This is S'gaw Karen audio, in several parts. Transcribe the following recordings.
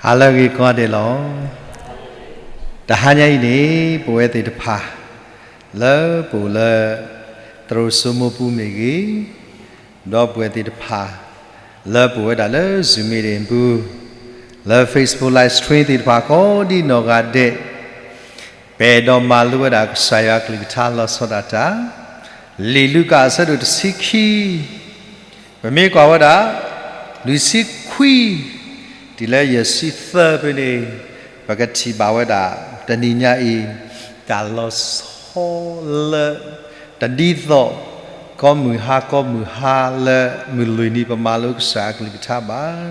ဟါလၢအဂ့ၤကိးဂၤဒဲးလီၤ. တဟါညါအံၤန့ၣ် ပဝဲသ့ၣ်တဖၣ် လၢပအိၣ်လၢ သရိာ်စိမိၢ်ပူၤမ့ၢ်ဂ့ၤ, ဒီးပဝဲသ့ၣ်တဖၣ် လၢပအိၣ်ဝဲဒၣ်လၢ Zoom meeting ပူၤ, လၢ Facebook Live Stream သ့ၣ်တဖၣ်ကိးဒ်နီၢ်ဂၤဒဲး, ပအဲၣ်ဒိးမၤလိဝဲဒၣ်ကစၢ်ယွၤအကလုၢ်ကထါလီၤဆီဒၣ်တၢ်, လံာ်လူၤကၣ်အဆၢဒိၣ်တဆံခံ, ပမ့ၢ်ကွၢ်ဝဲဒၣ် လွံၢ်ဆံခွံ တုၤလၢယဲၢ်ဆံသၢဖဲန့ၣ်, ပကထံၣ်ဘၣ်ဝဲဒၣ် တနံၤညါအံၤ တၢ်လီၤဆီလၢ တဒ်သိး ကိးမုၢ်ဟါကိးမုၢ်ဟါလၢမုၢ်လွံၢ်နံၤ ပမၤလိကစၢ်အကလုၢ်ကထါဘၣ်.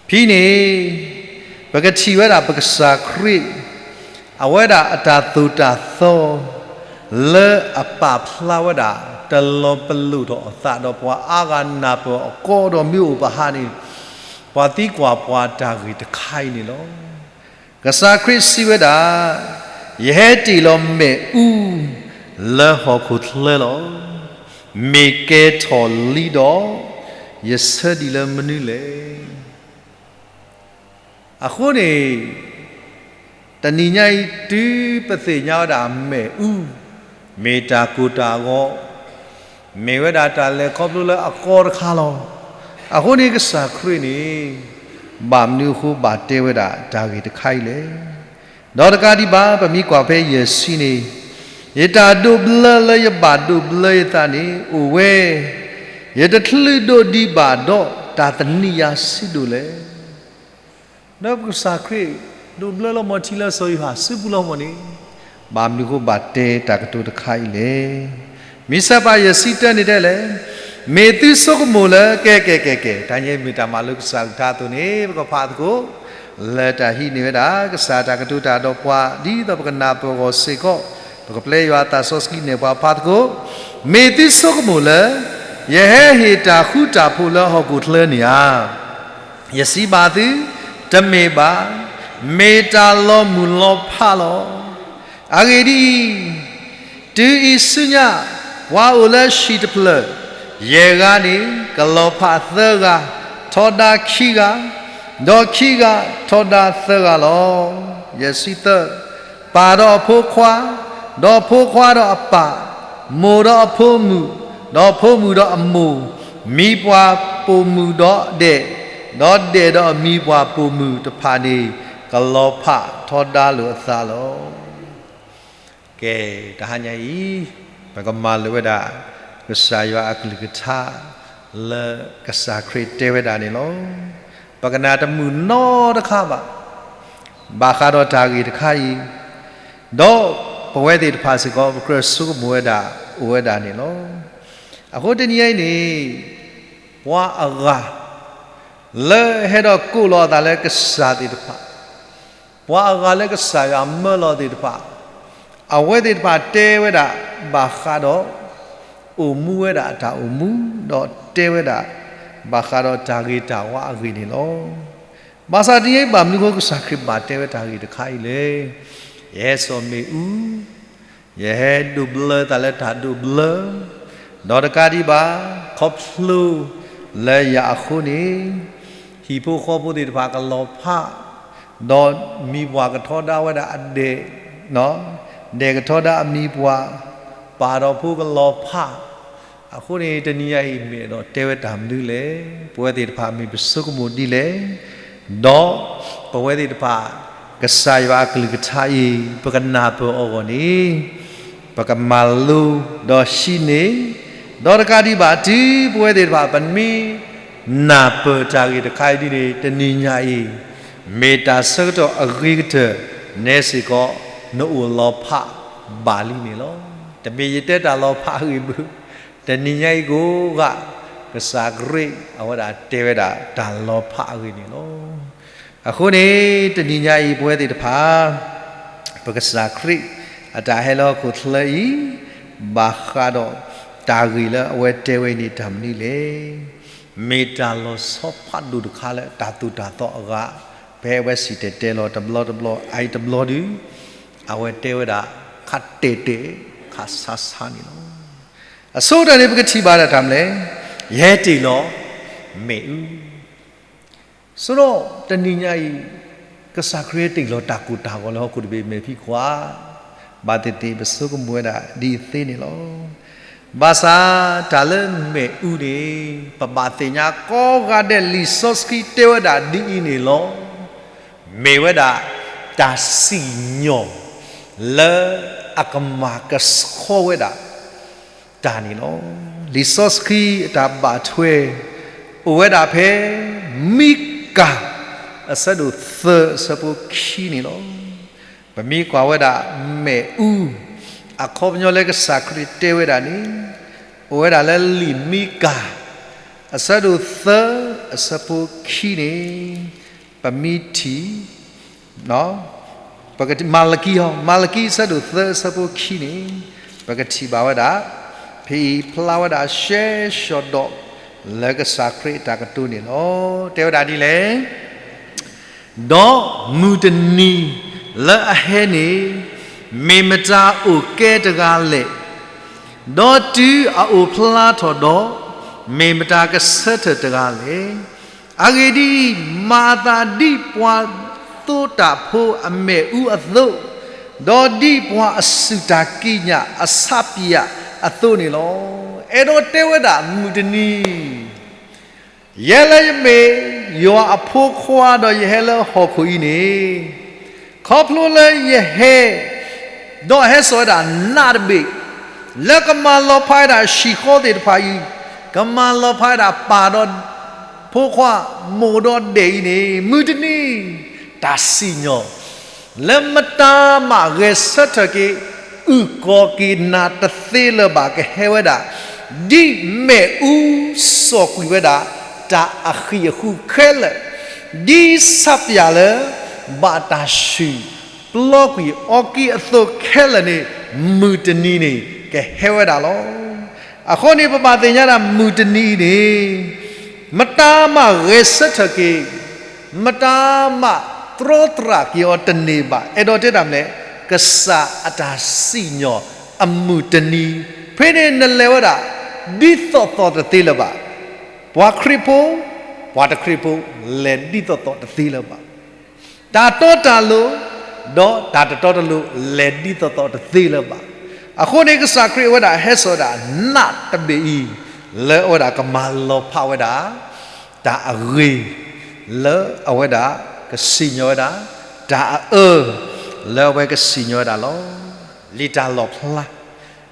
ဖဲန့ၣ် ပကထံၣ်ဝဲဒၣ်ပကစၢ်ခရံာ် အဝဲဒၣ်အတၢ်သိၣ်တၢ်သီ လၢအပာ်ဖျါဝဲဒၣ် တလီၤပလိာ်ထီၣ်အသးဒီးပှၤအါဂၤနၢ်ပၢၢ်အီၤ ကီဒီးမ့ၢ်အိၣ်ပဟးန့ၣ်, ပှၤသံကွၢ်ပှၤတၢ်ဂ့ၢ်တခါအံၤန့ၣ်လီၤ. ကစၢ်ခရံာ်စံးဝဲဒၣ်, ယဟဲတ့ၢ်လီၤမ့ၣ်အူ လၢဟီၣ်ခိၣ်ချၢလီၤ. မ့ၢ်ကဲထီၣ်လံဒီး ယဆၢဒံးလၢမနုၤလဲၣ်. အဃိန့ၣ် တနံၤညါအံၤ တုၤပသ့ၣ်ညါဝဲဒၣ်မ့ၣ်အူ မ့ၢ်တၢ်ကိၢ်တၢ်ဂီၤ, မ့ၢ်ဝဲဒၣ်တၢ်လဲၤခီဖျိလၢအကီတခါလီၤ. အဃိန့ၣ်ကစၢ်ခရံာ်န့ၣ် ဘၣ်မနုၤအဃိဘၣ်တဲဝဲဒၣ်တၢ်ဂ့ၢ်တခါအံၤလဲၣ်. ဒီးတကးဒံးဘၣ် ပမ့ၢ်ကွၢ်ဖဲယဲၢ်ဆံန့ၣ်, ယတၢ်ဒိးဘျၢလၢယဘၣ်ဒိးဘျၢယသးန့ၣ်အိၣ်ဝဲ, ယတချုးဒိးဒံးဘၣ်ဒီးတၢ်သနံးယၤဆံးဒိၣ်လဲၣ်. ဒီးပကစၢ်ခရံာ် ဒိးဘျၢလီၤမီၢ်ထံလၢစီၤယိၤဟၣ်စုပူၤလီၤမီၢ်န့ၣ်, ဘၣ်မနုၤအဃိဘၣ်တဲတၢ်ကတိၤတခါအံၤလဲၣ်. မ့ၢ်ဆၢပၢ်ယဲၢ်ဆံတၢန့ၣ်တဲလဲၣ်, မ့ၢ်သုဆိကမိၣ်လၢ ကဲကဲကဲကဲ, တၢ်ညါမ့ၢ်တၢ်မၤလိကစၢ်အကလုၢ်ကထါအသိးန့ၣ် ပကဖးသကိး လၢတၢ်ဟံးန့ၢ်ဝဲဒၣ် ကစၢ်တၢ်ကတိၤတၢ်ဒီးပှၤ ဒ်သိးပကနၢ်ပၢၢ်အဂီၢ်စ့ၢ်ကီး, ပကပျဲယွၤအသးစီဆှံနဲၣ်ပှၤဖးသကိး, မ့ၢ်သုဆိကမိၣ်လၢ ယဟဲဟ့ၣ်တၢ်ဃူတၢ်ဖိးလၢဟီၣ်ခိၣ်ချၢန့ၣ်ဧါ. ယစံးဘၣ်သု, တမ့ၢ်ဘၣ်, မ့ၢ်တၢ်လီၤမုၢ်လီၤဖးလီၤ. အဂ့ၢ်ဒ်အံၤ, တုၤအံၤဆူညါ ပှၤအိၣ်လၢဟံၣ်တဖျၢၣ်, ယဲၢ်ဂၤန့ၣ် ကလီၤဖးသၢဂၤ, ထီဒါခံဂၤ, ဒီးခံဂၤထီဒါသၢဂၤလီၤ. ယဲၢ်ဆံသၢ, ပၢ်ဒီးအဖိခွါ, ဒီးဖိခွါဒီးအပၢ်, မိၢ်ဒီးအဖိမုၣ်, ဒီးဖိမုၣ်ဒီးအမိၢ်, မံၤပှၢ်ပိာ်မုၣ်ဒီးဒဲး, ဒီးဒဲးဒီးအမံၤပှၢ်ပိာ်မုၣ်တဖၣ်န့ၣ် ကလီၤဖးထီဒါလိာ်အသးလီၤ. ကဲ, တဟါညါအံၤ ပကမၤလိဝဲဒၣ် ကစၢ်ယွၤအကလုၢ်ကထါ လၢကစၢ်ခရံာ်တဲဝဲဒၣ်န့ၣ်လီၤ. ပကနၣ်တမုာ်နီတခါဘၣ် ဘၣ်ဃးဒီးတၢ်ဂ့ၢ်တခါအံၤ, ဒီးပဝဲသ့ၣ်တဖၣ်စ့ၢ်ကီး ပကြၢးဆိကမိၣ်ဝဲဒၣ်အိၣ်ဝဲဒၣ်န့ၣ်လီၤ. အဃိတနံၤအံၤန့ၣ် ပှၤအဂၤ လၢဟဲဒီးကိးလီၤအသးလၢကစၢ်သ့ၣ်တဖၣ်, ပှၤအဂၤလၢကစၢ်ယွၤမၢလီၤသ့ၣ်တဖၣ်, အဝဲသ့ၣ်တဖၣ်တဲဝဲဒၣ် ဘၣ်ဃးဒီး အိၣ်မူဝဲဒၣ်အတၢ်အိၣ်မူ, ဒီးတဲဝဲဒၣ် ဘၣ်ဃးဒီးတၢ်ဂ့ၤတၢ်ဝါအဂ့ၢ်န့ၣ်လီၤ. ဘၣ်ဆၣ်တနံၤအံၤ ဘၣ်မနုၤအဃိကစၢ်ခရံာ်ဘၣ်တဲဝဲတၢ်ဂ့ၢ်တခါအံၤလဲၣ်. ယဟဲစိာ်မ့ၣ်အူ, ယဟဲဒိးဘျၢသးလၢတၢ်ဒိးဘျၢ, ဒီးတကးဒံးဘၣ် ခီဖျိလၢယၤအဃိန့ၣ် ဟံၣ်ဖိဃီဖိသ့ၣ်တဖၣ်ကလီၤဖး, ဒီးမံၤပှၢ်ကထီဒါဝဲဒၣ်အဒဲး, ဒဲးကထီဒါအမံၤပှၢ်, ပၢ်ဒီးဖိကလီၤဖး, အဃိန့ၣ် တနံၤညါအံၤမ့ၢ်အဲၣ်ဒိးတဲဝဲတၢ်မနုၤလဲၣ်, ပဝဲသ့ၣ်တဖၣ်မ့ၢ်ပဆိကမိၣ်ဒ်လဲၣ်, ဒီးပဝဲသ့ၣ်တဖၣ် ကစၢ်ယွၤအကလုၢ်ကထါအံၤ ပကနၢ်ပၢၢ်အီၤအဂီၢ်န့ၣ် ပကမၤလိဒီးဟံးန့ၢ်, ဒီးတကးဒံးဘၣ် တုၤပဝဲသ့ၣ်တဖၣ် ပမ့ၢ်နၢ်ပၢၢ်တၢ်ဂ့ၢ်တခါအံၤဒ်န့ၣ် တနံၤညါအံၤ မ့ၢ်တၢ်ဆၢကတီၢ်အဂ့ၤကတၢၢ် နဲစ့ၢ်ကီး နအိၣ်လီၤဖးဘၣ်လံန့ၣ်လီၤ. တမ့ၢ်ယတဲတၢ်လီၤဖးအဂ့ၢ်ဘၣ်, တနံၤညါအံၤကိးဂၤ ကစၢ်ခရံာ်အဝဲဒၣ်တဲဝဲဒၣ်တၢ်လီၤဖးအဂ့ၢ်န့ၣ်လီၤ. အဃိန့ၣ် တနံၤညါအံၤ ပဝဲသ့ၣ်တဖၣ် ပကစၢ်ခရံာ်အတၢ်ဟဲလၢဟီၣ်ခိၣ်ချၢအံၤ ဘၣ်ဃးဒီးတၢ်ဂ့ၢ်လၢအဝဲတဲဝဲန့ၣ်တၢ်မနုၤလဲၣ်. မ့ၢ်တၢ်လီၤဆီဖးဒိၣ်တခါလၢတၢ်သိၣ်တၢ်သီအဂၤ, ဖဲအဝဲစံၣ်တဲၤတဲလီၤတဘျီတဘျီ အအံၤတဘျီဒုး အဝဲတဲဝဲဒၣ်ခးတဲာ်တဲာ် ခးဆါဆါန့ၣ်လီၤ. အဆိကတၢၢ်န့ၣ် ပကထံၣ်ဘၣ်ဒၣ်တၢ်မနုၤလဲၣ်, ယဟဲတ့ၢ်လီၤမ့ၣ်အူ ဆိဒီးတနံၤညါအံၤ, ကစၢ်ခရံာ်တ့ၢ်လီၤတၢ်ကိၢ်တၢ်ဂီၤလၢဟီၣ်ခိၣ်တဘ့ၣ်မဲာ်ဖံးကွၢ်, ဘၣ်သ့ၣ်သ့ၣ်ပဆိကမိၣ်ဝဲဒၣ်ဒ်အံၤသ့န့ၣ်လီၤ. ဘၣ်ဆၣ်တၢ်လၢမ့ၣ်အူန့ၣ်, ပဘၣ်သ့ၣ်ညါကိးဂၤဒဲးလံာ်စီဆှံတဲဝဲဒၣ်ဒ်အံၤန့ၣ်လီၤ. မ့ၢ်ဝဲဒၣ်တၢ်စံၣ်ညီၣ်လၢအကမၤကဆှီဝဲဒၣ် တၢ်န့ၣ်လီၤ. လံာ်စီဆှံအတၢ်ဘၣ်ထွဲ အိၣ်ဝဲဒၣ်ဖဲ မံကၤ အဆၢဒိၣ်သၢအဆၢဖိခံန့ၣ်လီၤ. ပမ့ၢ်ကွၢ်ဝဲဒၣ်မ့ၣ်အူ အခီပညီလၢကစၢ်ခရံာ်တဲဝဲဒၣ်န့ၣ်, အိၣ်ဝဲဒၣ်လၢလံာ်မံကၤ အဆၢဒိၣ်သၢအဆၢဖိခံန့ၣ်, ပမ့ၢ်ထံၣ် မၤလကံ, မၤလကံအဆၢဒိၣ်သၢအဆၢဖိခံန့ၣ်, ပကထံၣ်ဘၣ်ဝဲဒၣ်, ဖဲအံၤဖျါဝဲဒၣ်ရှဲရှီၤဒီး လၢကစၢ်ခရံာ်အတၢ်ကတိၤန့ၣ်လီၤ. တဲဝဲဒၣ်ဒ်လဲၣ်, ဒီးမုၢ်တနံၤလၢအဟဲန့ၣ်, မ့ၢ်မတၤအိၣ်ကဲတဂၤလဲၣ်. ဒီးတုၤအအိၣ်ဖျါထီၣ်ဒီး, မ့ၢ်မတၤကဆၢထၢၣ်တဂၤလဲၣ်. အဂ့ၢ်ဒ်အံၤ, မၤအသးဒ်ပှၤသိတၢ်ဖိအမ့ၣ်အူအသိး, ဒီးဒ်ပှၤအစူၢ်တၢ်ကံးညာ်အဆးပၠးအသိးန့ၣ်လီၤ. အဲၣ်ဒိးတဲဝဲဒၣ်မုၢ်တနံၤ ယဲလၢယမ့ၢ်ယွၤအဖိခွါဒီးယဟဲလၢဟီၣ်ခိၣ်အံၤန့ၣ်, ခီဖျိလၢယဟဲ, ဒီးဟဲစိာ်ဝဲဒၣ်နးတဘ့ၣ်, လၢကမၤလီၤဖးဝဲဒၣ်ဟံၣ်ဃီသ့ၣ်တဖၣ်အံၤ, ကမၤလီၤဖးဝဲဒၣ်ပၢ်ဒီးဖိခွါ, မိၢ်ဒီးဒဲးအံၤန့ၣ်, မုၢ်တနံၤ တၢ်စံၣ်ညီၣ် လၢမတၤမးဂဲၤဆၢထၢၣ်က့ၤ အုၣ်ကီၤက့ၤနၤတသ့လၢၤဘၣ် ကဟဲဝဲဒၣ် ဒ်မ့ၣ်အူစိာ်ကွံာ်ဝဲဒၣ် တၢ်အဃံၢ်အဃုာ်ခဲလၢာ်, ဒ်ဆးပၠးလၢ ဘၣ်တၢ်ဆူၣ်ပျီကွံာ်အီၤက့ၤအသိးခဲလၢာ်န့ၣ်, မုၢ်တနံၤန့ၣ် ကဟဲဝဲဒၣ်လီၤ. အဃိန့ၣ် ပဘၣ်သ့ၣ်ညါဒၣ်မုၢ်တနံၤအံၤန့ၣ်, မတၤမးဂဲၤဆၢထၢၣ်က့ၤ မတၤမးတြီတြၤက့ၤအီၤတန့ၢ်ဘၣ်. အဲၣ်ဒိးတဲတၢ်မနုၤလဲၣ်, ကစၢ်အတၢ်စံၣ်ညီၣ်အမုၢ်တနံၤ, ဖဲန့ၣ်နလဲၤဝဲဒၣ် ဒ်သိးသိးတသ့လၢၤဘၣ်. ပှၤခရံာ်ဖိ, ပှၤတခရံာ်ဖိ, လဲၤဒ်သိးသိးတသ့လၢၤဘၣ်. တၢ်တီတၢ်လိၤ, ဒီးတၢ်တတီတလိၤ လဲၤဒ်သိးသိးတသ့လၢၤဘၣ်. အဃိန့ၣ် ကစၢ်ခရံာ်ဝဲဒၣ်ဟဲစိာ်ဒၣ် နးတဘ့ၣ်အံၤ, လၢအဝဲဒၣ်ကမၤလီၤဖးဝဲဒၣ် တၢ်အဂ့ၤ လၢအဝဲဒၣ်ကစံၣ်ညီၣ်ဝဲဒၣ်, တၢ်အအၢ လၢအဝဲကစံၣ်ညီၣ်ဝဲဒၣ်လီၤ. လံာ်တၢ်လီၣ်ဖျါ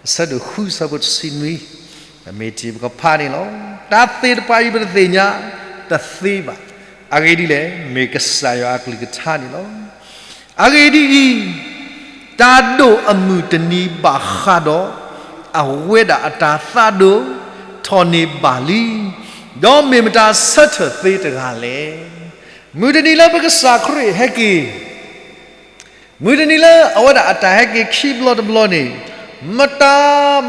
အဆၢဒိၣ်ဃု အဆၢဖိတဆံနွံ, ပမ့ၢ်ထံၣ်ပကဖးန့ၣ်လီၤ. တၢ်သ့ၣ်တဖၣ်အံၤပတသ့ၣ်ညါတသ့ဘၣ်. အဂ့ၢ်ဒ်လဲၣ်, မ့ၢ်ကစၢ်ယွၤအကလုၢ်ကထါန့ၣ်လီၤ. အဂ့ၢ်ဒ်အံၤ, တၢ်ဒိၣ်အမုၢ်တနံၤဘၣ်ဃးဒီး အဝဲဒၣ်အတၢ်သးဒိၣ်ထီၣ်န့ၢ်ဘၣ်လံ, ဒီးမ့ၢ်မတၤဆၢထၢၣ်သ့တဂၤလဲၣ်. မုၢ်တနံၤလၢပကစၢ်ခရံာ်ဟဲက့ၤ မုၢ်တနံၤလၢအဝဲဒၣ်အတၢ်ဟဲက့ၤခံဘျီတဘျီန့ၣ်, မတၤ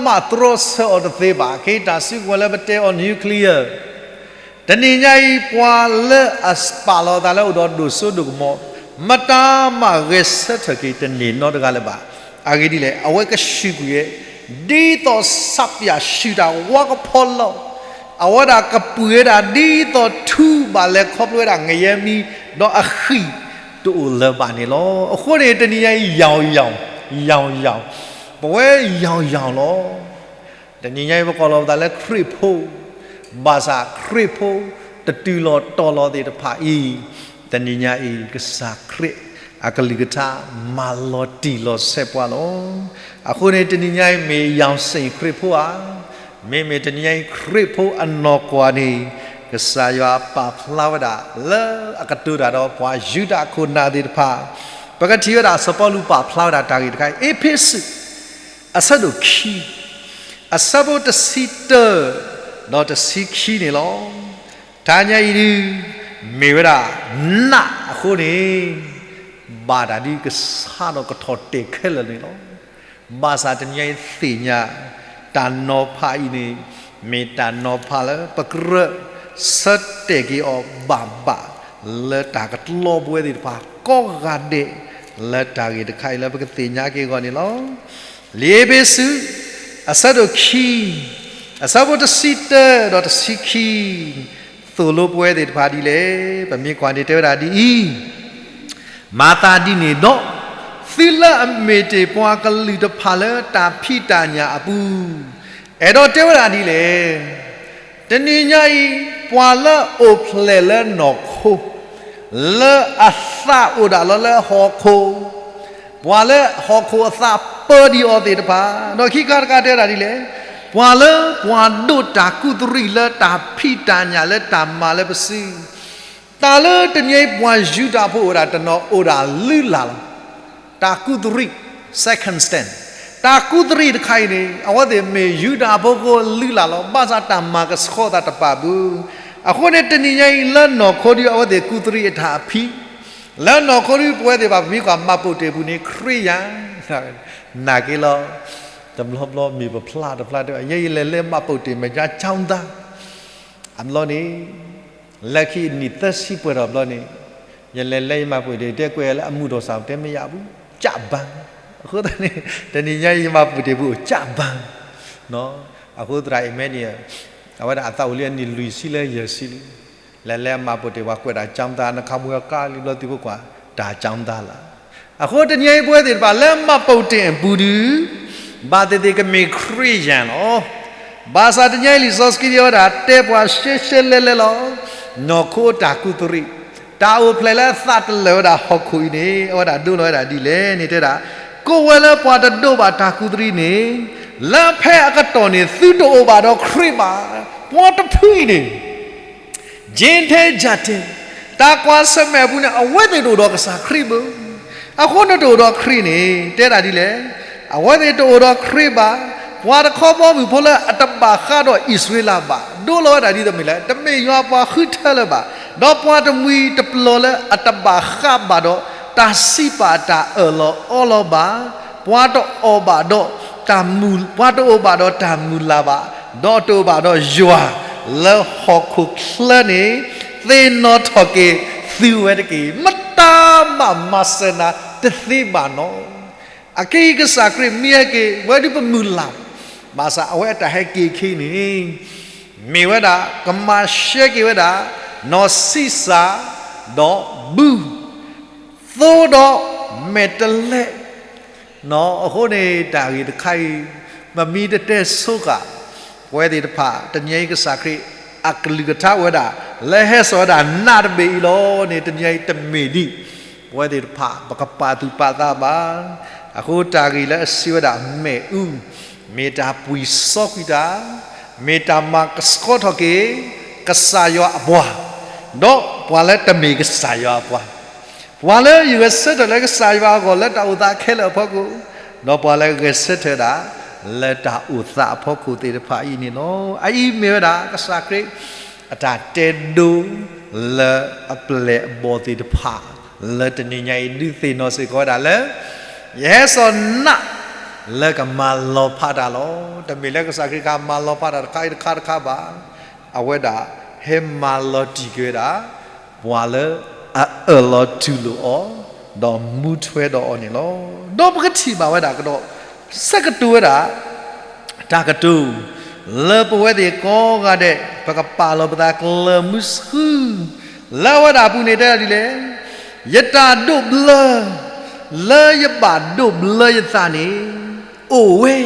မးတြီဆၢအီၤတသ့ဘၣ်. ခဲအံၤတၢ်စုကဝဲၤလၢပတဲအီၤ nuclear, တနံၤညါအံၤ ပှၤလၢအပာ်လီၤအသးလၢအိၣ်ဒီးဒိၣ်စိဒိၣ်ကမီၤ, မတၤမးဂဲၤဆၢထၢၣ်က့ၤတန့ၢ်နီတဂၤလၢၤဘၣ်. အဂ့ၢ်ဒ်လဲၣ်, အဝဲကဆူၣ်ကွံာ်ဝဲ ဒ်သိးဆးပၠးဆူၣ်တၢ်ဝါကဖီလီၤ. အဝဲဒၣ်ကပှ့ၤဝဲဒၣ်ဒ်သိးထူဘၣ်လဲၤခီဖျိဝဲဒၣ်ငရဲမီး, ဒီးအဃံၢ်တအိၣ်လၢၤဘၣ်န့ၣ်လီၤ. အဃိန့ၣ် တနံၤညါအံၤ ယီၢ်ယီၢ်, ယီၢ်ယီၢ်, ပဝဲယီၢ်ယီၢ်လီၤ. တနံၤညါအံၤ ပကိးလီၤပသးလၢခရံာ်ဖိ, ဘၣ်ဆၣ်ခရံာ်ဖိတတုၤလီၤတီၤလီၤသ့ၣ်တဖၣ်အံၤ, တနံၤညါအံၤ ကစၢ်ခရံာ်အကလုၢ်ကထါမၤလီၤတံၢ်လီၤဆဲးပှၤလီၤ. အဃိန့ၣ် တနံၤညါအံၤမ့ၢ်ယီၢ်စ့ၣ်ခရံာ်ဖိဧါ, မ့မ့ၢ်တနံၤညါအံၤခရံာ်ဖိအနီၢ်ကီၢ်န့ၣ်, ကစၢ်ယွၤပာ်ဖျါဝဲဒၣ်လၢအကတိၤတၢ်ဒီးပှၤယူဒၤခိၣ်နၢ်သ့ၣ်တဖၣ်, ပကထံၣ်ဝဲဒၣ်စီၤပီလူးပာ်ဖျါဝဲဒၣ်တၢ်ဂ့ၢ်တခါအံၤ အ့းဖ့းစူး အဆၢဒိၣ်ခံ, အဆၢဖိတဆံတၢ ဒီးတဆံခံန့ၣ်လီၤ. တနံၤညါအံၤဒုး မ့ၢ်ဝဲဒၣ်နးအဃိန့ၣ်, ဘၣ်တၢ်ဒ်ကဆါဒီးကထီၣ်တဲာ်ခဲလၢာ်န့ၣ်လီၤ. ဘၣ်ဆၣ်တနံၤညါအံၤသ့ၣ်ညါ တၢ်နီၤဖးအံၤန့ၣ် မ့ၢ်တၢ်နီၤဖးလၢပကြၢးဆၢတဲာ်က့ၤအီၤဘၣ်ဘၣ် လၢတၢ်ကတြီပဝဲသ့ၣ်တဖၣ်ကိးဂၤဒဲး လၢတၢ်ဂ့ၢ်တခါအံၤလၢပကသ့ၣ်ညါက့ၤအဂီၢ်န့ၣ်လီၤ. လံာ်အ့းဖ့းစူး အဆၢဒိၣ်ခံ, အဆၢဖိတဆံတၢ ဒီးတဆံခံ, သိၣ်လိပဝဲသ့ၣ်တဖၣ်ဒ်လဲၣ်. ပမ့ၢ်ကွၢ်န့ၣ်တဲဝဲဒၣ်ဒ်အံၤ, မၤသးဒ်န့ၣ်ဒီး, သုလၢအမ့ၢ်တ့ၢ်ပှၤကလုာ်တဖၣ်လၢတၢ်ဖံးတၢ်ညၣ်အပူၤ, အဲၣ်ဒိးတဲဝဲဒၣ်ဒ်လဲၣ်. တနံၤညါအံၤ, ပှၤလၢအအိၣ်ဖျဲၣ်လၢနီၢ်ခိ, လၢအသးအိၣ်ဒၣ်လီၤလၢဟီၣ်ခိၣ် ပှၤလၢဟီၣ်ခိၣ်အသးပၢဒံးအီၤသ့ၣ်တဖၣ်, ဒီးခံခါတခါတဲဒၣ်ဒ်လဲၣ်, ပှၤလၢပှၤဒိးတၢ်ကူးတရံးလၢတၢ်ဖံးတၢ်ညၣ်လၢတၢ်မၤလၢပစု, တၢ်လၢတနံၤအံၤပှၤယူဒၤဖိအိၣ်ဝဲဒၣ်တနီၤအိၣ်ဒၣ်လုၢ်လၢ်လီၤ. တၢ်ကူးတရံး, second stand, တၢ်ကူးတရံးတခါအံၤန့ၣ် အဝဲသ့ၣ်မ့ၢ်ယူဒၤဖိဃိလုၢ်လၢ်လီၤ, ဘၣ်ဆၣ်တၢ်မၤကဆှီသးတပာ်ဘၣ်. အဃိန့ၣ်တနံၤညါအံၤလၢနီၢ်ခိဒုအဝဲသ့ၣ်ကူးတရံးအတၢ်အဖံး, လၢနီၢ်ခိဒုပဝဲသ့ၣ်တဖၣ်ပမ့ၢ်ကွၢ်မှတ်ပုံတင်ပူၤန့ၣ် ခရံာ်ယၤ နာ်က့ၤလီၤ. တဘျီဘျီမ့ၢ်ပဖျါတဖျါတဲ ယဲယလဲၤလၢမှတ်ပုံတင် မ့ၢ်ယါကျောင်းသား, အဘျီန့ၣ်, လၢခံအနံၣ်သၢဆံပှဲၤထီၣ်ဘျီန့ၣ်, ယလဲၤလၢယမှတ်ပုံတင် တဲကွဲးလၢအမုၢ်ဒီးစၢ်တဲမ့ၢ်ယါဘူး, ကျပန်း, အဃိသတးန့ၣ်, တနံၤညါယမှတ်ပုံတင်ပူၤ ကျပန်း, အဃိသရၣ်အံၤမဲန့ၣ်, အဝဲဒၣ်အသးအိၣ်လံအနံၣ်လွံၢ်ဆံလၢယဲၢ်ဆံလံ, လဲၤလၢအမှတ်ပုံတင် ပှၤကွဲးတၢ် ကျောင်းသား နခါမူအကါလံဘျီသုဖိကွၢ်, တၢ် ကျောင်းသား လီၤ. အဃိတနံၤအံၤပဝဲသ့ၣ်တဖၣ်လၢမှတ်ပုံတင်အပူၤဒု, ဘၣ်သ့ၣ်သ့ၣ်ကမ့ၢ်ခရံာ်ယၤလီၤ. ဘၣ်ဆၣ်တနံၤအံၤလံာ်စီဆှံအံၤဝဲဒၣ် တဲပှၤရှဲရှဲလဲလဲလီၤ. နီၢ်ခိတၢ်ကူးတရံး, တၢ်အိၣ်ဖျဲၣ်လၢအသးတလၢာ်ဝဲဒၣ်ဟီၣ်ခိၣ်အံၤန့ၣ် အဝဲဒၣ်ဒိလီၤဝဲဒၣ်ဒ်လဲၣ်န့ၣ်တဲဒၣ်, ကိးဝဲလၢပှၤတဒိးဘၣ်တၢ်ကူးတရံးန့ၣ်, လၢဖဲအကတီၢ်န့ၣ် သုတအိၣ်ဘၣ်ဒီးခရံာ်ဘၣ်. ပှၤတဖုအံၤန့ၣ် ယ့ထဲယၤထဲ, တၢ်ကွၢ်ဆၢၣ်မဲာ်အပူၤန့ၣ် အဝဲသ့ၣ်တအိၣ်ဒီးကစၢ်ခရံာ်ဘၣ်. အဃိန့ၣ်တအိၣ်ဒီးခရံာ်န့ၣ် တဲဒၣ်ဒ်လဲၣ်, အဝဲသ့ၣ်တအိၣ်ဒီးခရံာ်ဘၣ်. ပှၤတခီဘီမုၢ်ဖိလၢအတဘၣ်ဃးဒီးအံၣ်စရ့လးဘၣ် ဒိလီၤဝဲဒၣ်ဒ်သိးမ့ၢ်လဲၣ်, တမ့ၢ်ယွၤပှၤဃုထၢလၢၤဘၣ်, ဒီးပှၤတမှံၤတပျီၤလၢအတဘၣ်ဃးဘၣ်ဒီး တၢ်စံးပာ်တၢ်အၢၣ်လီၤအီလီၤဘၣ်, ပှၤတအီၣ်ဘၣ်ဒီးတၢ်မုၢ်, ပှၤတအိၣ်ဘၣ်ဒီးတၢ်မုၢ်လၢ်ဘၣ်, ဒီးတအိၣ်ဘၣ်ဒီးယွၤလၢဟီၣ်ခိၣ်ချၢန့ၣ်, သ့ၣ်နီၣ်ထီၣ်က့ၤသုဝဲတက့ၢ်. မတၤမၤမၤစၢၤနၤတသ့ဘၣ်နီၤ. အခဲအံၤကစၢ်ခရံာ်မ့ၢ်ဟဲက့ၤ ပဝဲဒုးပမုၢ်လၢ်, ဘၣ်ဆၣ်အဝဲအတၢ်ဟဲက့ၤခဲအံၤန့ၣ် မ့ၢ်ဝဲဒၣ်ကမၤရှဲက့ၤဝဲဒၣ် နီၢ်ဆံးစၢ် ဒီးဘု သိဒီးမဲာ်တဲးလဲး, အဃိန့ၣ်တၢ်ဂ့ၢ်တခါအံၤ ပမ့ၢ်တတဲဆိဃာ် ပဝဲသ့ၣ်တဖၣ် တနံၤအံၤကစၢ်ခရံာ်အကလုၢ်ကထါအိၣ်ဝဲဒၣ် လၢဟဲစိာ်ဝဲဒၣ်နးတဘ့ၣ်အံၤလီၤန့ၣ် တနံၤအံၤတမ့ၢ်ဒ် ပဝဲသ့ၣ်တဖၣ် ပကပာ်သူၣ်ပာ်သးဘၣ်. အဃိတၢ်ဂ့ၢ်လၢအစံးဝဲဒၣ် မ့ၣ်အူ မ့ၢ်တၢ်ပှံၢ်စီကွံာ်တၢ်, မ့ၢ်တၢ်မၤကဆှီထီၣ်က့ၤ ကစၢ်ယွၤအပှၤ, ဒီးပှၤလၢတမ့ၢ်ကစၢ်ယွၤအပှၤ, ပှၤလၢယဂဲၤဆၢထၢၣ်လၢကစၢ်ယွၤအဂီၢ်လၢတၢ်အိၣ်သးခဲလၢာ်အဖီခိၣ်, ဒီးပှၤလၢဂဲၤဆၢထၢၣ်ဒၣ် လၢတၢ်အိၣ်သးအဖီခိၣ်သ့ၣ်တဖၣ်အံၤန့ၣ်လီၤ. အအံၤမ့ၢ်ဝဲဒၣ် ကစၢ်ခရံာ် အတၢ်တဲဒိ လၢအပျဲၢ်အဘီၣ်သ့ၣ်တဖၣ် လၢတနံၤညါအံၤ ဒုးသ့ၣ်နီၣ်စ့ၢ်ကီးဝဲဒၣ်လၢ ယဟဲစိာ်နး လၢကမၤလီၤဖးတၢ်လီၤ. တမ့ၢ်လၢကစၢ်ခရံာ်ကမၤလီၤဖးတၢ်တခါအံၤတခါတခါဘၣ်. အဝဲဒၣ်ဟဲမၤလီၤတံၢ်က့ၤဝဲဒၣ် ပှၤလၢအအၢၣ်လီၤတူၢ်လိာ်အီၤ, ဒီးမူထွဲဒီးအီၤန့ၣ်လီၤ. ဒီးပကထံၣ်ဘၣ်ဝဲဒၣ်ကဒီး ဆၢကတီၢ်ဝဲဒၣ် တၢ်ကတိၤ လၢပဝဲသ့ၣ်ကိးဂၤဒဲး ပကပာ်လီၤပသးကျၢၤမုဆူ လၢအဝဲဒၣ်အပူၤန့ၣ်တဲဒၣ်ဒ်လဲၣ်, ယတၢ်ဒိးဘျၢ လၢယဘၣ်ဒိးဘျၢယသးန့ၣ် အိၣ်ဝဲ,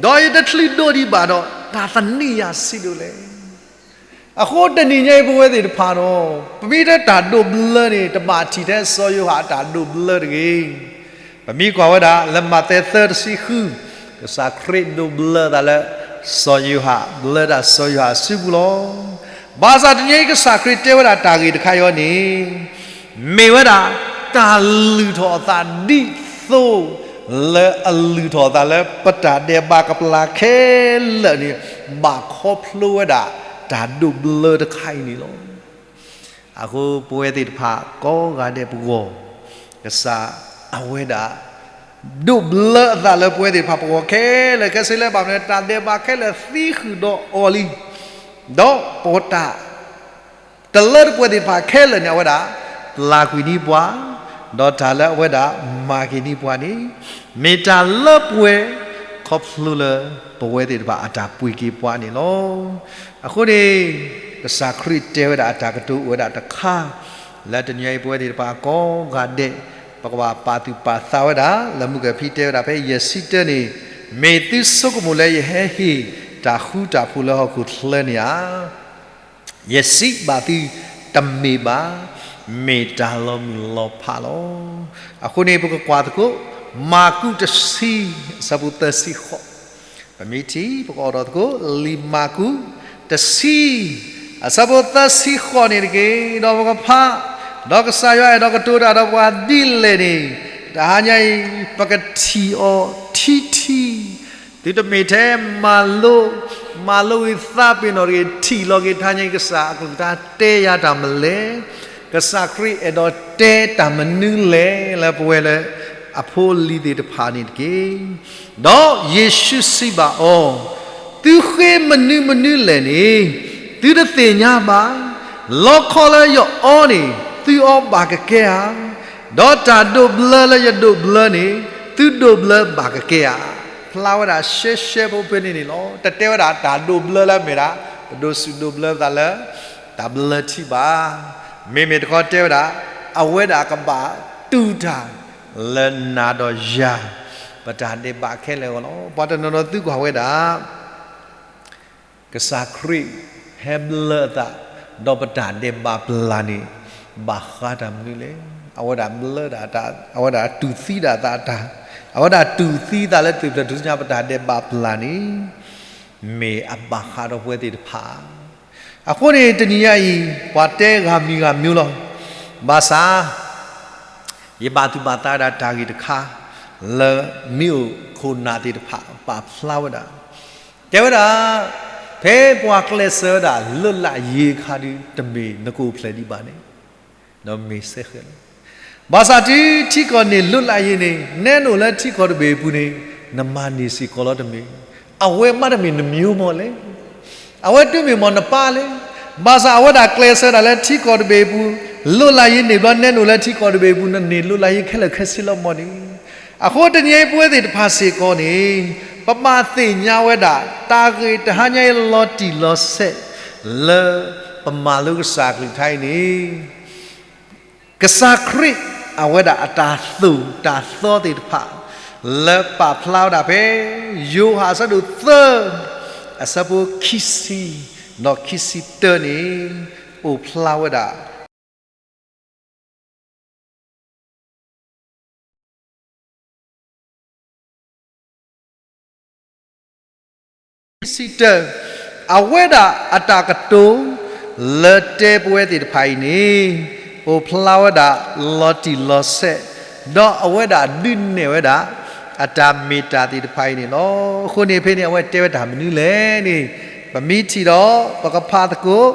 ဒီးယတချုးဒိးဒံးဘၣ်ဒီး တၢ်သန့ၤယၤဆံးဒိၣ်လဲၣ်. အဃိတနံၤညါအံၤပဝဲသ့ၣ်တဖၣ်ဒီး ပမ့ၢ်တဲတၢ်ဒိးဘျၢန့ၣ် တဘၣ်ထံၣ်ထဲစီၤယိၤဟၣ်အတၢ်ဒိးဘျၢတဂ့ၤ. ပမ့ၢ်ကွၢ်ဝဲဒၣ်လၢမးသဲသၢတဆံဃု, ကစၢ်ခရံာ်ဒိးဘျၢသးလၢ စီၤယိၤဟၣ်, ဘျၢတၢ်စီၤယိၤဟၣ်အစုပူၤလီၤ. ဘၣ်ဆၣ်တနံၤအံၤကစၢ်ခရံာ်တဲဝဲဒၣ်တၢ်ဂ့ၢ်တခါအံၤန့ၣ် မ့ၢ်ဝဲဒၣ်တၢ်လုၢ်ထီၣ်အသးဒ်သိး လၢအလုၢ်ထီၣ်အသးလၢပတၢ်ဒဲးဘးကပျၢ်ခဲလၢာ်န့ၣ် ဘၣ်ခီဖျိဝဲဒၣ် တၢ်ဒိးဘျၢတခါအံၤန့ၣ်လီၤ. အဃိပဝဲသ့ၣ်တဖၣ်ကိးဂၤဒဲးပဂီၢ်, ကစၢ်အဝဲဒၣ် ဒိးဘျၢအသးလၢပဝဲသ့ၣ်တဖၣ်ပဂီၢ်ခဲလၢာ် ခဲဆ့လၢဘၣ်မနုၤ တၢ်ဒဲးဘးခဲလၢာ်သံဃုာ်ဒီးအီၤလံ. ဒီးပတၢ် တလၢတပှဲၤသ့ၣ်တဖၣ်ခဲလၢာ်န့ၣ် အဝဲဒၣ် ပျၢ်ကွံာ်န့ၢ်ပှၤ, ဒီးတၢ်လၢအဝဲဒၣ်မၤက့ၤန့ၢ်ပှၤန့ၣ် မ့ၢ်တၢ်လၢပှဲၤ ခီဖျိလၢပဝဲသ့ၣ်တဖၣ်အတၢ်ပှ့ၤက့ၤပှၤန့ၣ်လီၤ. အဃိန့ၣ် ကစၢ်ခရံာ်တဲဝဲဒၣ်အတၢ်ကတိၤအိၣ်ဝဲဒၣ်တခါ လၢတနံၤအံၤပဝဲသ့ၣ်တဖၣ်ကိးဂၤဒဲး ပကဘၣ်ပာ်သူၣ်ပာ်သးဝဲဒၣ် လၢမုၢ်ကဖံတဲဝဲဒၣ်ဖဲယဲၢ်ဆံတၢန့ၣ်, မ့ၢ်သုဆိကမိၣ်လၢယဟဲဟ့ၣ်တၢ်ဃူတၢ်ဖိးလၢဟီၣ်ခိၣ်ချၢန့ၣ်ဧါ. ယစံးဘၣ်သု, တမ့ၢ်ဘၣ်, မ့ၢ်တၢ်လီၤမုၢ်လီၤဖးလီၤ. အဃိန့ၣ် ပကကွၢ်သကိး မၢ်ကူးတဆံ အဆၢဖိသၢဆံဃိး, ပမ့ၢ်ထံၣ် ပကအိးထီၣ်သကိး လံာ်မၢ်ကူး တဆံ အဆၢဖိသၢဆံဃိးန့ၣ်တက့ၢ်. ဒီးပကဖး, ဒီးကစၢ်ယွၤအဲၣ်ဒိးကတိၤတၢ်ဒီးပှၤဒ်လဲၣ်န့ၣ်, တဟါညါအံၤ ပကထံၣ်အီၤထံထံ သုတမ့ၢ်ထဲမၤလိ, မၤလိဝံၤသးပ့ၤနီၣ်တဂ့ၤ, ထံၣ်လီၤက့ၤတဟါညါအံၤ ကစၢ်အကလုၢ်ကထါတဲယၤတၢ်မနုၤလဲၣ်, ကစၢ်ခရံာ်အဲၣ်ဒိးတဲတၢ်မနုၤလဲၣ် လၢပဝဲလၢအဖိအလံၤသ့ၣ်တဖၣ်န့ၣ်တက့ၢ်. ဒီးယ့ၣ်ၡူးစံးဘၣ်အီၤ, သုဃ့မနုၤမနုၤလဲၣ်န့ၣ် သုတသ့ၣ်ညါဘၣ်. လီခီလၢယအီန့ၣ် သုအီဘၣ်ကကဲဧါ. ဒီးတၢ်ဒိးဘျၢလၢယဒိးဘျၢန့ၣ် သုဒိးဘျၢဘၣ်ကကဲဧါ. ဖျါဝဲဒၣ်ရှဲရှဲဖိဖဲန့ၣ်န့ၣ်လီၤ. တတဲဝဲဒၣ်တၢ်ဒိးဘျၢလၢအမ့ၢ်ဒၣ် ပဒိးစူၢ်ဒိးဘျၢပသးလၢ တၢ်ဘျၢထံဘၣ်. မ့မ့ၢ်တခီတဲဝဲဒၣ် အဝဲဒၣ်ကဘၣ်တူၢ်တၢ်လၢနၤဒီးယၤ ပတၢ်ဒဲးဘးခဲလၢာ်အဂီၢ်လီၤ. ပှၤတနီၤနီၤသံကွၢ်ဝဲဒၣ် ကစၢ်ခရံာ်ဟဲဘျၢအသး ဒီးပတၢ်ဒဲးဘးပျၢ်န့ၣ် ဘၣ်ဃးတၢ်မနုၤလဲၣ်. အဝဲဒၣ်ဘျၢဒၣ်တၢ်, အဝဲဒၣ်တူၢ်သံဒၣ်သးတၢ်, အဝဲဒၣ်တူၢ်သံသးလၢသ့ၣ်ဖျၢၣ်ထူၣ်စုညါပတၢ်ဒဲးဘးပျၢ်န့ၣ် မ့ၢ်အဘၣ်ဃးဒီးပဝဲသ့ၣ်တဖၣ်. အဃိန့ၣ် တနံၤညါအံၤ ပှၤတဲဂၤမံၤဂၤမံၤလီၤ. ဘၣ်ဆၣ် ယဘၣ်သူၣ်ဘၣ်သးဝဲဒၣ်တၢ်ဂ့ၢ်တခါ လၢမ့ၣ်အူခိၣ်နၢ်သ့ၣ်တဖၣ်ပာ်ဖျါဝဲဒၣ်, တဲဝဲဒၣ် ဖဲပှၤကျဲးစၢးဝဲဒၣ် လွတ်လပ်ရေး အခါဒု တမ့ၢ်နကအိၣ်ဖျဲၣ်ဒံးဘၣ်န့ၣ် ဒီးမ့ၢ်စဲဃဲလီၤ. ဘၣ်ဆၣ်တုၤထံကီၢ်န့ၢ် လွတ်လပ်ရေး န့ၣ် နဲနအိၣ်လၢထံကီၢ်တဘ့ၣ်အပူၤန့ၣ် နမၤန့ၢ်စ့ၢ်ကီးလီၤတမ့ၢ်, အဝဲမးတမ့ၢ်နမိၢ်မီၢ်လဲၣ်, အဝဲတုၤမ့ၢ်မီၢ်နပၢ်လဲၣ်. ဘၣ်ဆၣ်အဝဲဒၣ်ကျဲးစၢးဒၣ်လၢထံကီၢ်တဘ့ၣ်အပူၤ, လွတ်လပ်ရေး န့ၣ်ဘျီ နဲနအိၣ်လၢထံကီၢ်တဘ့ၣ်အပူၤ နန့ၢ်လွတ်လပ်ရေး ခဲလၢာ်ခဲဆ့လီၤမီၢ်န့ၣ်. အဃိတနံၤအံၤပဝဲသ့ၣ်တဖၣ်စ့ၢ်ကီးန့ၣ် ပဘၣ်သ့ၣ်ညါဝဲဒၣ် တၢ်ဂ့ၢ်တဟါညါအံၤလီၤတံၢ်လီၤဆဲး လၢပမၤလိကစၢ်အကလုၢ်ကထါအံၤန့ၣ် ကစၢ်ခရံာ်အဝဲဒၣ်အတၢ်သိၣ်တၢ်သီသ့ၣ်တဖၣ် လၢပာ်ဖျါဝဲဒၣ်ဖဲ ယိၤဟၣ်အဆၢဒိၣ်သၢ အဆၢဖိခံဆံ ဒီးခံဆံတၢန့ၣ် အိၣ်ဖျါဝဲဒၣ် ခံဆံတၢ, အဝဲဒၣ်အတၢ်ကတိၤ လၢတဲပဝဲသ့ၣ်တဖၣ်အံၤန့ၣ် အိၣ်ဖျါဝဲဒၣ်လီၤတံၢ်လီၤဆဲး, ဒီးအဝဲဒၣ်ဒုးနဲၣ်ဝဲဒၣ် အတၢ်မ့ၢ်တၢ်သ့ၣ်တဖၣ်အံၤန့ၣ်လီၤ. အဃိန့ၣ်ဖဲန့ၣ် အဝဲတဲဝဲတၢ်မနုၤလဲၣ်န့ၣ် ပမ့ၢ်ထံၣ်ဒီး ပကဖးသကိး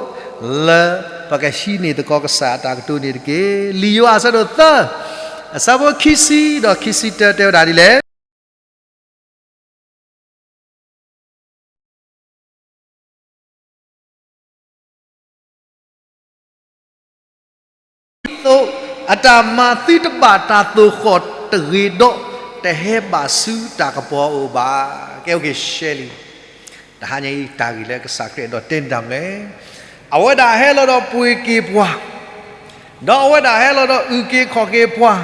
လၢပကဟံးန့ၢ်သကိးကစၢ်အတၢ်ကတိၤန့ၣ်တက့ၢ်. လံာ်ယိၤဟၣ်အဆၢဒိၣ်သၢ အဆၢဖိခံဆံ ဒီးခံဆံတၢတဲဝဲဒၣ်ဒ်လဲၣ်. ဒ်သိးအတၢ်မၤသုတဘၣ်တၢ်သိၣ်ဃီၣ်တဂ့ၤဒီး တဟဲဘၣ်ဆူတၢ်ကပီၤအအိၣ်ဘၣ်. ကဲ အိၣ်က့ၤရှဲလံ. တဟါညါအံၤတၢ်ဂ့ၢ်လၢကစၢ်ခရံာ်အဲၣ်ဒိးတဲန့ၢ်တၢ်မနုၤလဲၣ်. အဝဲဒၣ်ဟဲလီၤဒီးပှ့ၤက့ၤပှၤ ဒီးအဝဲဒၣ်ဟဲလီၤဒီးအုၣ်က့ၤခီၣ်က့ၤပှၤ,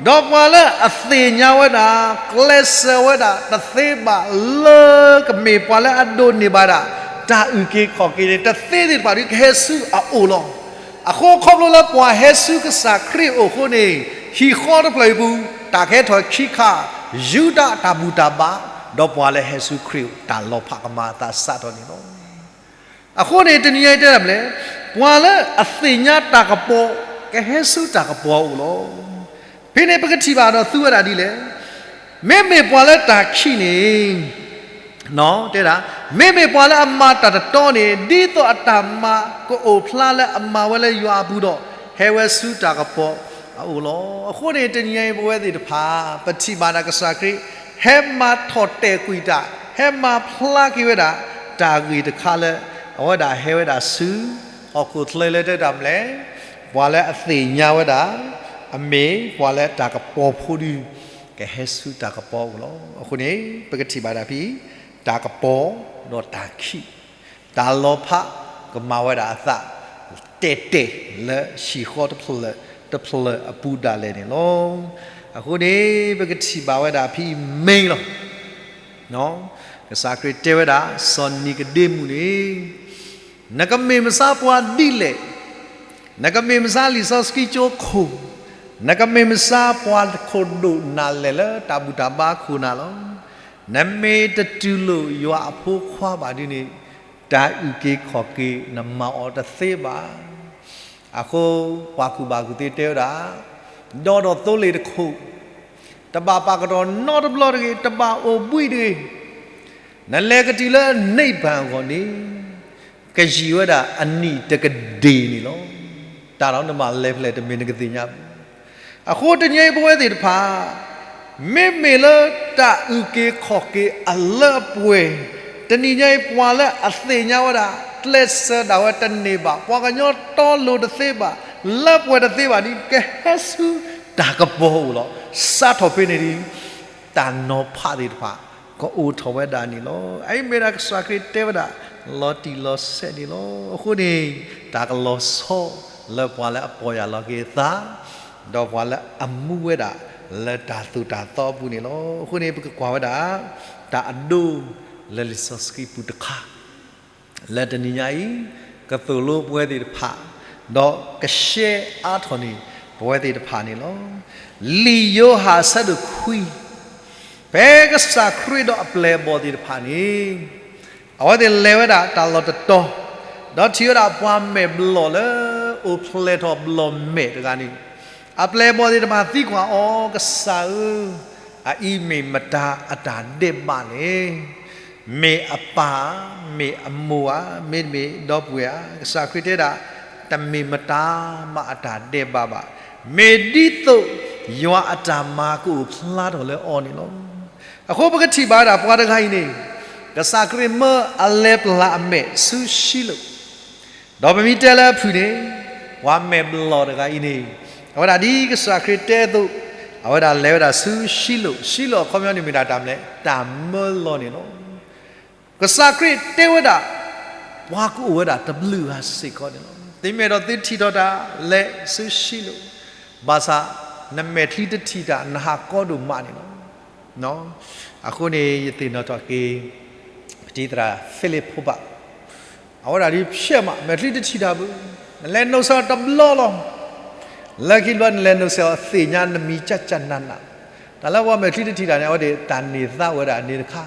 ဒီးပှၤလၢအသ့ၣ်ညါဝဲဒၣ် ကျဲးစၢးဝဲဒၣ် တသ့ဘၣ်လၢကမ့ၢ်ပှၤလၢအဒိးန့ၢ်ဘၣ်ဒၣ် တၢ်အုၣ်က့ၤခီၣ်က့ၤန့ၣ် တသ့သ့ၣ်တဖၣ်ဒုးကဟဲဆူအအိၣ်လီၤ. အဃိခီဖျိလၢပှၤဟဲဆူကစၢ်ခရံာ်အအိၣ်အဃိန့ၣ် ဟံၣ်ဃီတဖျၢၣ်အံၤပူၤ တၢ်ကဟဲထီၣ်ခံခါ, ယူဒၤတၢ်ဘူၣ်တၢ်ဘါ ဒီးပှၤလၢဟဲဆူခရံာ်အအိၣ် တၢ်လီၤဖးကမၤအသးစးထီၣ်န့ၣ်လီၤ. အဃိန့ၣ် တနံၤညါအံၤတဲဒၣ်မနုၤလဲၣ်, ပှၤလၢအသ့ၣ်ညါတၢ်ကပီၤ ကဟဲဆူတၢ်ကပီၤအအိၣ်လီၤ. ဖဲန့ၣ်ပကထံၣ်ဘၣ်ဒီးသူဝဲဒၣ်ဒ်လဲၣ်. မ့မ့ၢ်ပှၤလၢတၢ်ခံးန့ၣ် တဲဒၣ်, မ့မ့ၢ်ပှၤလၢအမၤတၢ်တတီန့ၣ် ဒ်သိးအတၢ်မၤကအိၣ်ဖျါလၢအမၤဝဲလၢယွၤအပူၤဒီး ဟဲဝဲဆူတၢ်ကပီၤအအိၣ်လီၤ. အဃိန့ၣ် တနံၤညါအံၤပဝဲသ့ၣ်တဖၣ် ပထံၣ်ဘၣ်ဒၣ်ကစၢ်ခရံာ် ဟဲမၤထီၣ်တဲာ်ကွံာ်တၢ်, ဟဲမၤဖျါက့ၤဝဲဒၣ် တၢ်ဂ့ၢ်တခါလၢ အဝဲဒၣ်ဟဲဝဲဒၣ်ဆူ ဟီၣ်ခိၣ်ချၢလၢတဲတၢ်မနုၤလဲၣ်, ပှၤလၢအသ့ၣ်ညါဝဲဒၣ် အမ့ၢ်ပှၤလၢတၢ်ကပီၤဖိဒု ကဟဲဆူတၢ်ကပီၤအအိၣ်လီၤ. အဃိန့ၣ် ပကထံၣ်ဘၣ်ဒၣ်ဖဲ တၢ်ကပီၤဒီးတၢ်ခံး, တၢ်လီၤဖး ကမၤဝဲဒၣ်အသး တဲာ်တဲာ်လၢဟံၣ်ဃီတဖျၢၣ်တဖျၢၣ်အပူၤဒၣ်လဲာ်န့ၣ်လီၤ. အဃိန့ၣ် ပကထံၣ်ဘၣ်ဝဲဒၣ်ဖဲအံၤ main လီၤ. ကစၢ်ခရံာ်တဲဝဲဒၣ် စီၤနံၤကဒ့မူးန့ၣ်, နကမ့ၢ်မဆါပှၤဒ်လဲၣ်, နကမ့ၢ်မဆါလံာ်စီဆှံကၠိခိၣ်, နကမ့ၢ်မဆါပှၤခိၣ်ဒိၣ်နၤလဲၣ်လၢတၢ်ဘူၣ်တၢ်ဘါခိၣ်နၤလီၤ. နမ့ၢ်တတူၢ်လိာ်ယွၤအဖိခွါဘၣ်ဒ်န့ၣ်, တၢ်အုၣ်က့ၤခီၣ်က့ၤနမၤအီၤတသ့ဘၣ်. အဃိ ပှၤကူၣ်ဘၣ်ကူၣ်သ့တဲဝဲဒၣ်, ဒီဒီးသိလ့ၣ်တခိၣ်, တဘၣ်ပာ်ကတီၢ်နီတဘျီတဂ့ၤ, တဘၣ်အိၣ်ဘှံးတဂ့ၤ, နလဲၤကတုၤလၢနိဗ္ဗာန်အဂီၢ်န့ၣ်, ကယံာ်ဝဲဒၣ်အနံၣ်တကဒ့ၣ်န့ၣ်လီၤ. တၢ်လီၤနဘၣ်လဲၤဖဲလဲၣ် တမ့ၢ်နကသ့ၣ်ညါဘၣ်. အဃိတနံၤအံၤပဝဲသ့ၣ်တဖၣ် မ့မ့ၢ်လၢတၢ်အုၣ်က့ၤခီၣ်က့ၤအလၢအပှဲၤ, တနံၤညါအံၤပှၤလၢအသ့ၣ်ညါဝဲဒၣ် ကျဲးစၢးဒၣ်ဝဲတန့ၢ်ဘၣ်, ပှၤကညီတီလိၤတသ့ဘၣ်, လၢပှဲၤတသ့ဘၣ်ဒီး ကဟဲဆူတၢ်ကပီၤအိၣ်လီၤ. စးထီၣ်ဖဲန့ၣ်ဒီး တၢ်နီၤဖးသ့ၣ်တဖၣ် ကအိၣ်ထီၣ်ဝဲဒၣ်န့ၣ်လီၤ. အအံၤမ့ၢ်ဒၣ်ကစၢ်ခရံာ်တဲဝဲဒၣ် လီၤတံၢ်လီၤဆဲးန့ၣ်လီၤ. အဃိန့ၣ် တၢ်ကလီၤဆီလၢပှၤလၢအပီၢ်ယၢ်လီၤက့ၤအသး, ဒီးပှၤလၢအမူဝဲဒၣ်လၢတၢ်သိၣ်တၢ်သီအပူၤန့ၣ်လီၤ. အဃိန့ၣ် ပကကွၢ်ဝဲဒၣ် တၢ်အဒိလၢလံာ်စီဆှံပူၤတခါ လၢတနံၤညါအံၤ ကသိၣ်လိပဝဲသ့ၣ်တဖၣ်, ဒီးကရှဲအါထီၣ်န့ၢ်ပဝဲသ့ၣ်တဖၣ်န့ၣ်လီၤ. လံာ်ယိၤဟၣ်အဆၢဒိၣ်ခွံ, ဖဲကစၢ်ခရံာ်ဒီးအပျဲၢ်အဘီၣ်သ့ၣ်တဖၣ်န့ၣ် အဝဲသ့ၣ်လဲၤဝဲဒၣ်တၢ်လီၢ်တတီၤ, ဒီးထံၣ်ဝဲဒၣ်ပှၤမဲာ်ဘျီၣ်လၢအိၣ်ဖျဲၣ်ထီၣ်ဘျီၣ်မဲာ်တဂၤန့ၣ်, အပျဲၢ်အဘီၣ်သ့ၣ်တဖၣ်သံကွၢ်အီၤ, ကစၢ်ဧၢ, အအံၤမ့ၢ်မတၤအတၢ်ဒဲးဘးလဲၣ်. မ့ၢ်အပၢ်ဧါ, မ့ၢ်အမိၢ်ဧါ, မ့တမ့ၢ်ဒီပုၢ်ဝဲၢ်ဧါ. ကစၢ်ခရံာ်တဲဒၣ်, တမ့ၢ်မတၤမးအတၢ်ဒဲးဘးဘၣ်. မ့ၢ်ဒ်သိးယွၤအတၢ်မၤကအိၣ်ဖျါထီၣ်လၢအီၤန့ၣ်လီၤ. အဃိပကထံၣ်ဘၣ်ဝဲဒၣ်ပှၤတဂၤအံၤန့ၣ်, ကစၢ်ခရံာ်မၢအလဲၤပျၢ်အမဲာ်ဆူၡံလိၣ်, ဒီးပမ့ၢ်တဲလၢအဖုၣ်န့ၣ်, ပှၤမဲာ်ဘျီၣ်တဂၤအံၤန့ၣ်, အဝဲဒၣ်ဒ်ကစၢ်ခရံာ်တဲအသိး, အဝဲဒၣ်လဲၤဝဲဒၣ်ဆူၡံလိၣ်, ၡံလိၣ်အခီပညီန့ၣ်မ့ၢ်ဒၣ်တၢ်မနုၤလဲၣ်, တၢ်မၢလီၤန့ၣ်လီၤ. ကစၢ်ခရံာ်တဲဝဲဒၣ်, ပှၤကအိၣ်ဝဲဒၣ်တဘျုးဂၤစ့ၢ်ကီးန့ၣ်လီၤ. သုမ့ၢ်အဲၣ်ဒိးသုထံၣ်ထီၣ်တၢ်လဲၤဆူၡံလိၣ်, ဘၣ်ဆၣ်နမဲာ်ချံတထံၣ်တၢ် နဟးကီဒိၣ်မးန့ၣ်လီၤ. အဃိန့ၣ် ယသ့ၣ်နီၣ်ထီၣ်က့ၤ ပတံၤသရၣ် Philip ဖိဘၣ်, အဝဲဒၣ်ဒ်ဖျဲးမး မဲာ်ချံတထံၣ်တၢ်ဘၣ်, နလဲၤနိးစဲးအီၤတဘျီလီၤ. လၢခံတဘျီနလဲၤနိးစဲးအီၤသ့ၣ်ညါနမံၤကၠၢ်ကၠၢ်နးနး, တၢ်လၢပှၤမဲာ်ချံတထံၣ်တၢ်န့ၣ် အဝဲသ့ၣ်တၢ်န့ၢ်သါဝဲဒၣ်န့ၣ်တခါ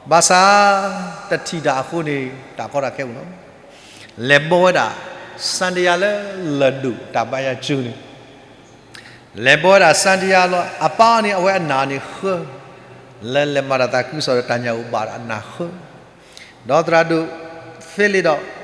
ဘၣ်ဆၣ် တထံၣ်တၢ်အဃိန့ၣ် တၢ်ကီတၢ်ခဲအိၣ်လီၤ. လဲၤဘီဝဲဒၣ် စၣ်ဒံယၤလၢလၢၢ်ဒိၣ်တၢ်ဘါယွၤကၠိန့ၣ်, လဲၤဘီဝဲဒၣ်စၣ်ဒံယၤလီၤ. အပၢ်န့ၣ် အဝဲအနၢ်န့ၣ်ဃၢ, လၢလဲၤမၤတၢ်သးခုကစီၣ်ဒီးတၢ်ညၣ်အိၣ်ဘၣ်ဒီးအနၢ်ဃၢ, ဒီးသရၣ်ဒိၣ် Philip ဒီး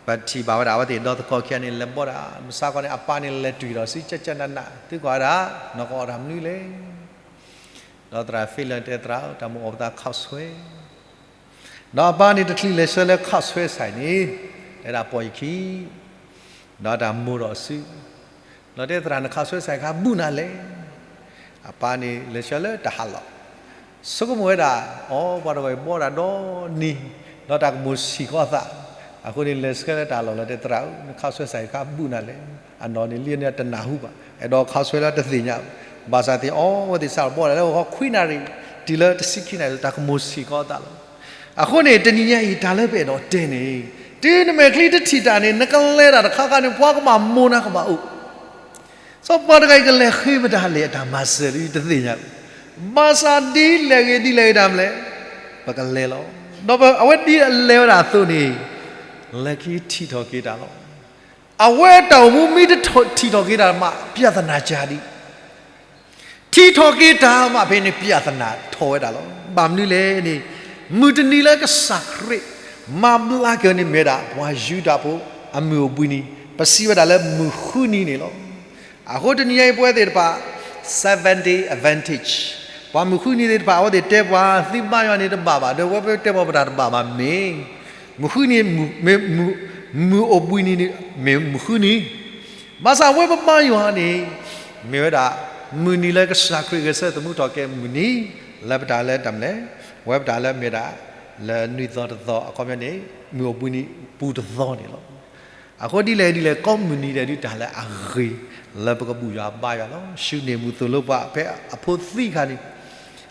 ပထံၣ်ဘၣ်ဝဲဒၣ် အဝဲသ့ၣ်ဒီသကိးခံဂၤန့ၣ် လဲၤဘီဒၣ် မုၢ်ဆါခီန့ၣ် အပၢ်န့ၣ်လဲၤတွံၢ်ဒီးစံၣ်ကၠၢ်ကၠၢ်နးနး သုကွၢ်ဝဲဒၣ် နကအီၣ်တၢ်မနုၤလဲၣ်. ဒီးသရၣ် Philip တဲသရၣ်ဧၢ တၢ်မိၣ်အီၣ်ပသးခီၣ်ဆွဲ, ဒီးအပၢ်န့ၣ် တချုးလဲၤဆှၢလၢခီၣ်ဆွဲစ့ၢ်န့ၣ် တဲဒၣ်ပိာ်ယခံ ဒီးတၢ်မိၣ်ဒီးအစု, ဒီးတဲသရၣ် နခီၣ်ဆွဲစ့ၢ်ခါဘူၣ်နၤလဲၣ်. အပၢ်န့ၣ် လဲၤဆှၢလၢတၢ်ဟးလီၢ်, ဆိကမိၣ်ဝဲဒၣ် အီ ပှၤတဂၤအံၤဘီဒၣ်ဒီနံၤ, ဒီးတၢ်ကမိၣ်ဆံၣ်ဃီအသး, အဃိန့ၣ် လဲၤဆှၢလၢတၢ်လီၢ်လီၤ တဲသရၣ်ဧၢ နခီၣ်ဆွဲစ့ၢ်ခါဘူၣ်နၤလဲၣ်. အနီၢ်န့ၣ်လံန့ၣ်တနၢ်ဟူဘၣ်, အဲၣ်ဒိးခီၣ်ဆွဲလၢတသ့ၣ်ညါ, ဘၣ်ဆၣ်သ့ၣ်အီ အဝဲသ့ၣ်စးထီၣ်ဘီဒၣ်လၢဂီၤခွံနၣ်ရံၣ် တုၤလၢတဆံခံနၣ်ရံၣ် တၢ်ကမိၣ်ဆံၣ်ဃီအသးလီၤ. အဃိန့ၣ် တနံၤညါအံၤ တၢ်လၢပအဲၣ်ဒိးတဲန့ၣ်, တုၤနမဲာ်ချံတထံၣ်တၢ်န့ၣ် နကလဲၤတၢ်တခါခါန့ၣ် ပှၤကဘၣ်မိၣ်နၤကဘၣ်အိၣ် စီၤပၤတဂၤအံၤကလဲၤဃ့မတၤလဲၣ် အတၢ်မၤစၢၤလၢတသ့ၣ်ညါ, ဘၣ်ဆၣ်ဒ်လဲၣ်ဂ့ၤဒ်လဲၣ်ဂ့ၤတၢ်မနုၤလဲၣ်, ပကလဲၤလီၤ. ဒီးအဝဲဒ်အလဲၤဝဲဒၣ်အသိးန့ၣ်, လဲၤခံထံၣ်ထီၣ်က့ၤတၢ်လီၤ. အဝဲတၢ်အိၣ်မူမ့ၢ်တထံၣ်ထီၣ်က့ၤတၢ်မး ပြဿနာကၢ်ဒံး ထံၣ်ထီၣ်က့ၤတၢ်မးဖဲန့ၣ် ပြဿနာထီၣ်ဝဲဒၣ်လီၤ. ဘၣ်မနုၤလဲၣ်န့ၣ်, မုၢ်တနံၤလၢကစၢ်ခရံာ် မၤဘျါက့ၤန့ၣ်မ့ၢ်ဝဲဒၣ် ပှၤယူဒၤဖိအမုၢ်အိၣ်ဘှံးနံၤ, ပစံးဝဲဒၣ်လၢမုၢ်ဃုနံၤန့ၣ်လီၤ. အဃိတနံၤညါအံၤပဝဲသ့ၣ်တဖၣ် Seventh Day Adventist, ပှၤမုၢ်ဃုနံၤသ့ၣ်တဖၣ် အဝဲသ့ၣ်တဲပှၤ သုဘါယွၤန့ၣ်တဘၣ်ဘၣ်, ဒီးအဝဲပတဲပှၤပတၢ်တဘၣ်ဘၣ်မ့ၢ် မုၢ်ဃုနံၤ, မုၢ်အိၣ်ဘှံးနံၤန့ၣ် မ့ၢ်မုၢ်ဃုနံၤ, ဘၣ်ဆၣ်ဝဲပဘါယွၤန့ၣ် မ့ၢ်ဝဲဒၣ် မုၢ်နံၤလၢကစၢ်ခရံာ်ဂဲၤဆၢထၢၣ်သမူထီၣ်က့ၤမုၢ်နံၤ, လၢပတၢ်လၢတၢ်မနုၤလဲၣ်, ဝဲပတၢ်လၢမ့ၢ်ဒၣ် လၢနွံသီတသီ အခီပညီန့ၣ် မုၢ်အိၣ်ဘှံးနံၤပူၤတသီန့ၣ်လီၤ. အဃိဒ်လဲၣ်ဒ်လဲၣ် ကိးမုၢ်နံၤဒဲးဒုး တၢ်လၢအဂ့ၤ လၢပကဘူၣ်ယွၤဘါယွၤလီၤ. ဆူန့ၢ်မုၢ်သိၣ်လိပှၤ ဖဲအဖိသံအခါန့ၣ်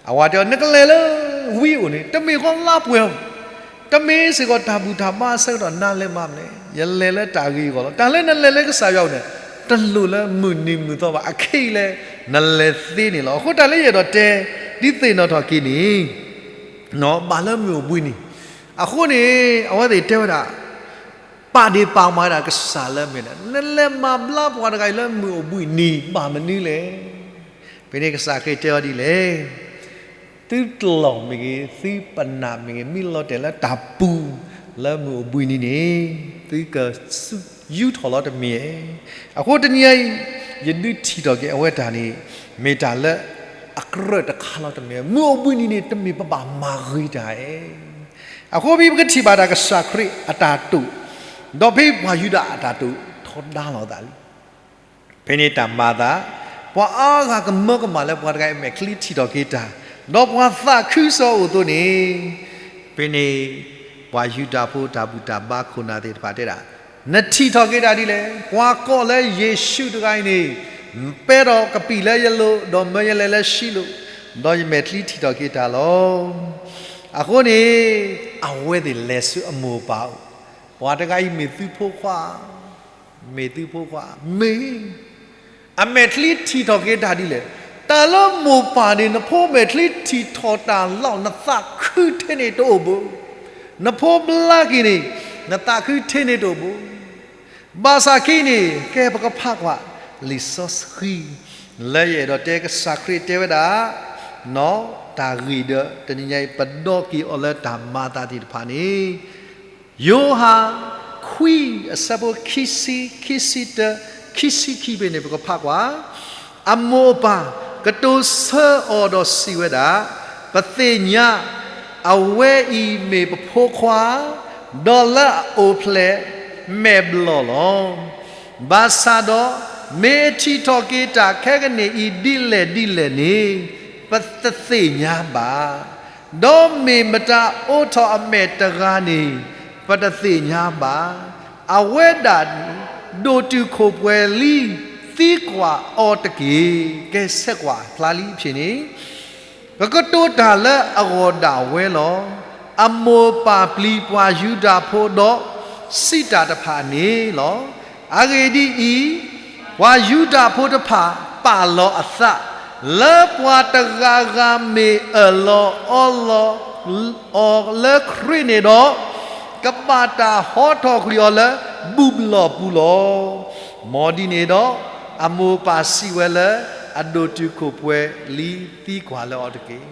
အဝၤတဲအီၤ နကလဲၤလၢဝံအိၣ်န့ၣ် တမ့ၢ်ဃီလါပှဲၤအီၤ, တမ့ၢ်စ့ၢ်ကီးတၢ်ဘူၣ်တၢ်ဘါအဆၢကတီၢ် နၤလဲၤမၤမနုၤလဲၣ်, ယလဲၤလၢတၢ်ဂ့ၤအဂီၢ်လီၤ. တၢ်လၢနလဲၤလၢကစၢ်ယွၤအိၣ်န့ၣ် တလိၣ်လၢမုၢ်နံၤမုၢ်သီဘၣ်, အခဲအံၤလၢနလဲၤသ့န့ၣ်လီၤ. အဃိတၢ်လၢယအဲၣ်ဒိးတဲ ဒ်သ့ၣ်နီၣ်ထီၣ်က့ၤန့ၣ် ဘၣ်လၢမုၢ်အိၣ်ဘှံးနံၤ, အဃိန့ၣ် အဝဲသ့ၣ်တဲဝဲဒၣ် ပာ်ဒ့ၣ်ပာ်မၤဝဲဒၣ်ကစၢ်လၢအမ့ၢ်ဒၣ် နလဲၤမၤဘျါပှၤတဂၤအံၤလၢမုၢ်အိၣ်ဘှံးနံၤဘၣ်မနုၤလဲၣ်. ဖဲန့ၣ်ကစၢ်ခရံာ်တဲအီၤဒ်လဲၣ်, သုတလီၢ်မ့ၢ်ဂ့ၤ သုပနၢ်မ့ၢ်ဂ့ၤ မ့ၢ်လီၤတဲာ်လၢတၢ်ပူၤလၢမုၢ်အိၣ်ဘှံးနံၤန့ၣ် သုကယူထီၣ်လီၤတမ့ၢ်ဧါ. အဃိတနံၤအံၤ ယဒုးထံၣ်ထီၣ်က့ၤအဝဲတၢ်န့ၣ် မ့ၢ်တၢ်လၢအကြၢးတခါလီၤတမ့ၢ်ဧါ. မုၢ်အိၣ်ဘှံးနံၤန့ၣ် တမ့ၢ်ပဘၣ်မၤဂ့ၤတၢ်ဧါ. အဃိဖဲပကထံၣ်ဘၣ်တၢ်ကစၢ်ခရံာ်အတၢ်တိာ်, ဒီးဖဲပှၤယူဒၤအတၢ်တိာ်ထီဒါလိာ်သးလံ. ဖဲန့ၣ်တၢ်မၤအသး, ပှၤအါဂၤကမၢကမၣ်လၢပှၤတဂၤအံၤမဲာ်ချံထံၣ်ထီၣ်က့ၤတၢ်, ဒီးပှၤသးခုစီၤအိၣ်အသိးန့ၣ်, ဖဲန့ၣ် ပှၤယူဒၤဖိတၢ်ဘူၣ်တၢ်ဘါခိၣ်နၢ်သ့ၣ်တဖၣ်တဲဒၣ်, နထံၣ်ထီၣ်က့ၤတၢ်ဒ်လဲၣ်. ပှၤကိးလၢယ့ၣ်ၡူးတဂၤအံၤန့ၣ် ပဲထီၣ်ကပံာ်လၢယလိၤ, ဒီးမၢယလဲၤလၢၡံလိၣ်, ဒီးယမဲာ်ချံထံၣ်ထီၣ်က့ၤတၢ်လီၤ. အဃိန့ၣ် အဝဲသ့ၣ်လဲၤဆူအမိၢ်အပၢ်အိၣ်, ပှၤတဂၤအံၤမ့ၢ်သုဖိခွါ, မ့ၢ်သုဖိခွါ, မ့ၢ် အမဲာ်ချံထံၣ်ထီၣ်က့ၤတၢ်ဒ်လဲၣ်. တၢ်လၢမိၢ်ပၢ်န့ၣ် နဖိမဲာ်ချံထံၣ်ထီၣ်တၢ်လီၤ နသးခုထဲန့ၣ်တအိၣ်ဘၣ်. နဖိဘျါက့ၤန့ၣ် နသးခုထဲန့ၣ်တအိၣ်ဘၣ်. ဘၣ်ဆၣ်ခဲအံၤန့ၣ် ကဲပကဖးကွၢ် လံာ်စီဆှံ လၢယအဲၣ်ဒိးတဲကစၢ်ခရံာ်တဲဝဲဒၣ် နီၢ် တၢ်ဂ့ၢ်ဒီး တနံၤညါအံၤ ပဒီက့ၤအီၤလၢတၢ်မၤအသးသ့ၣ်တဖၣ်န့ၣ် ယိၤဟၣ် ခွံ အဆၢဖိ ခံဆံ, ခံဆံတၢ, ခံဆံခံဖဲန့ၣ် ပကဖးကွၢ်, အမိၢ်အပၢ်ကတိၤဆၢအီၤဒီးစံးဝဲဒၣ်, ပသ့ၣ်ညါ အဝဲအံၤမ့ၢ်ပဖိခွါ, ဒီးလၢအအိၣ်ဖျဲၣ် မဲာ်ဘျီၣ်လီၤ. ဘၣ်ဆၣ်ဒီး မ့ၢ်အထံၣ်ထီၣ်က့ၤတၢ်ခဲကနံၣ်အံၤဒ်လဲၣ်ဒ်လဲၣ်န့ၣ် ပတသ့ၣ်ညါဘၣ်. ဒီးမ့ၢ်မတၤအိးထီၣ်အမဲာ်တဂၤန့ၣ် ပတသ့ၣ်ညါဘၣ်. အဝဲဒၣ် ဒိၣ်တုာ်ခိၣ်ပှဲၤလံ သံကွၢ်အီၤတက့ၢ်. ကဲဆၢကွၢ်ဖျါလံဖဲန့ၣ် ပကတိၤတၢ်လၢအဂီၢ်ဒၣ်ဝဲလီၤ. အမိၢ်ပၢ်ပျံၤပှၤယူဒၤဖိဒီး စံးတၢ်တဖၣ်န့ၣ်လီၤ. အဂ့ၢ်ဒ်အံၤ, ပှၤယူဒၤဖိတဖၣ်ပာ်လီၤအသး လၢပှၤတဂၤဂၤမ့ၢ်အၢၣ်လီၤအီလီၤအီၤလၢခရံာ်န့ၣ်ဒီး ကဘၣ်တၢ်ဟီထီၣ်ကွံာ်အီၤလၢဘူၣ်ဘျီၣ်ပူၤလီၤ. မ်ဒ်န့ၣ်ဒီး အမိၢ်ပၢ်စံးဝဲလၢ အဒိၣ်တုာ်ခိၣ်ပှဲၤလံ သံကွၢ်လၢအီၤတက့ၢ်.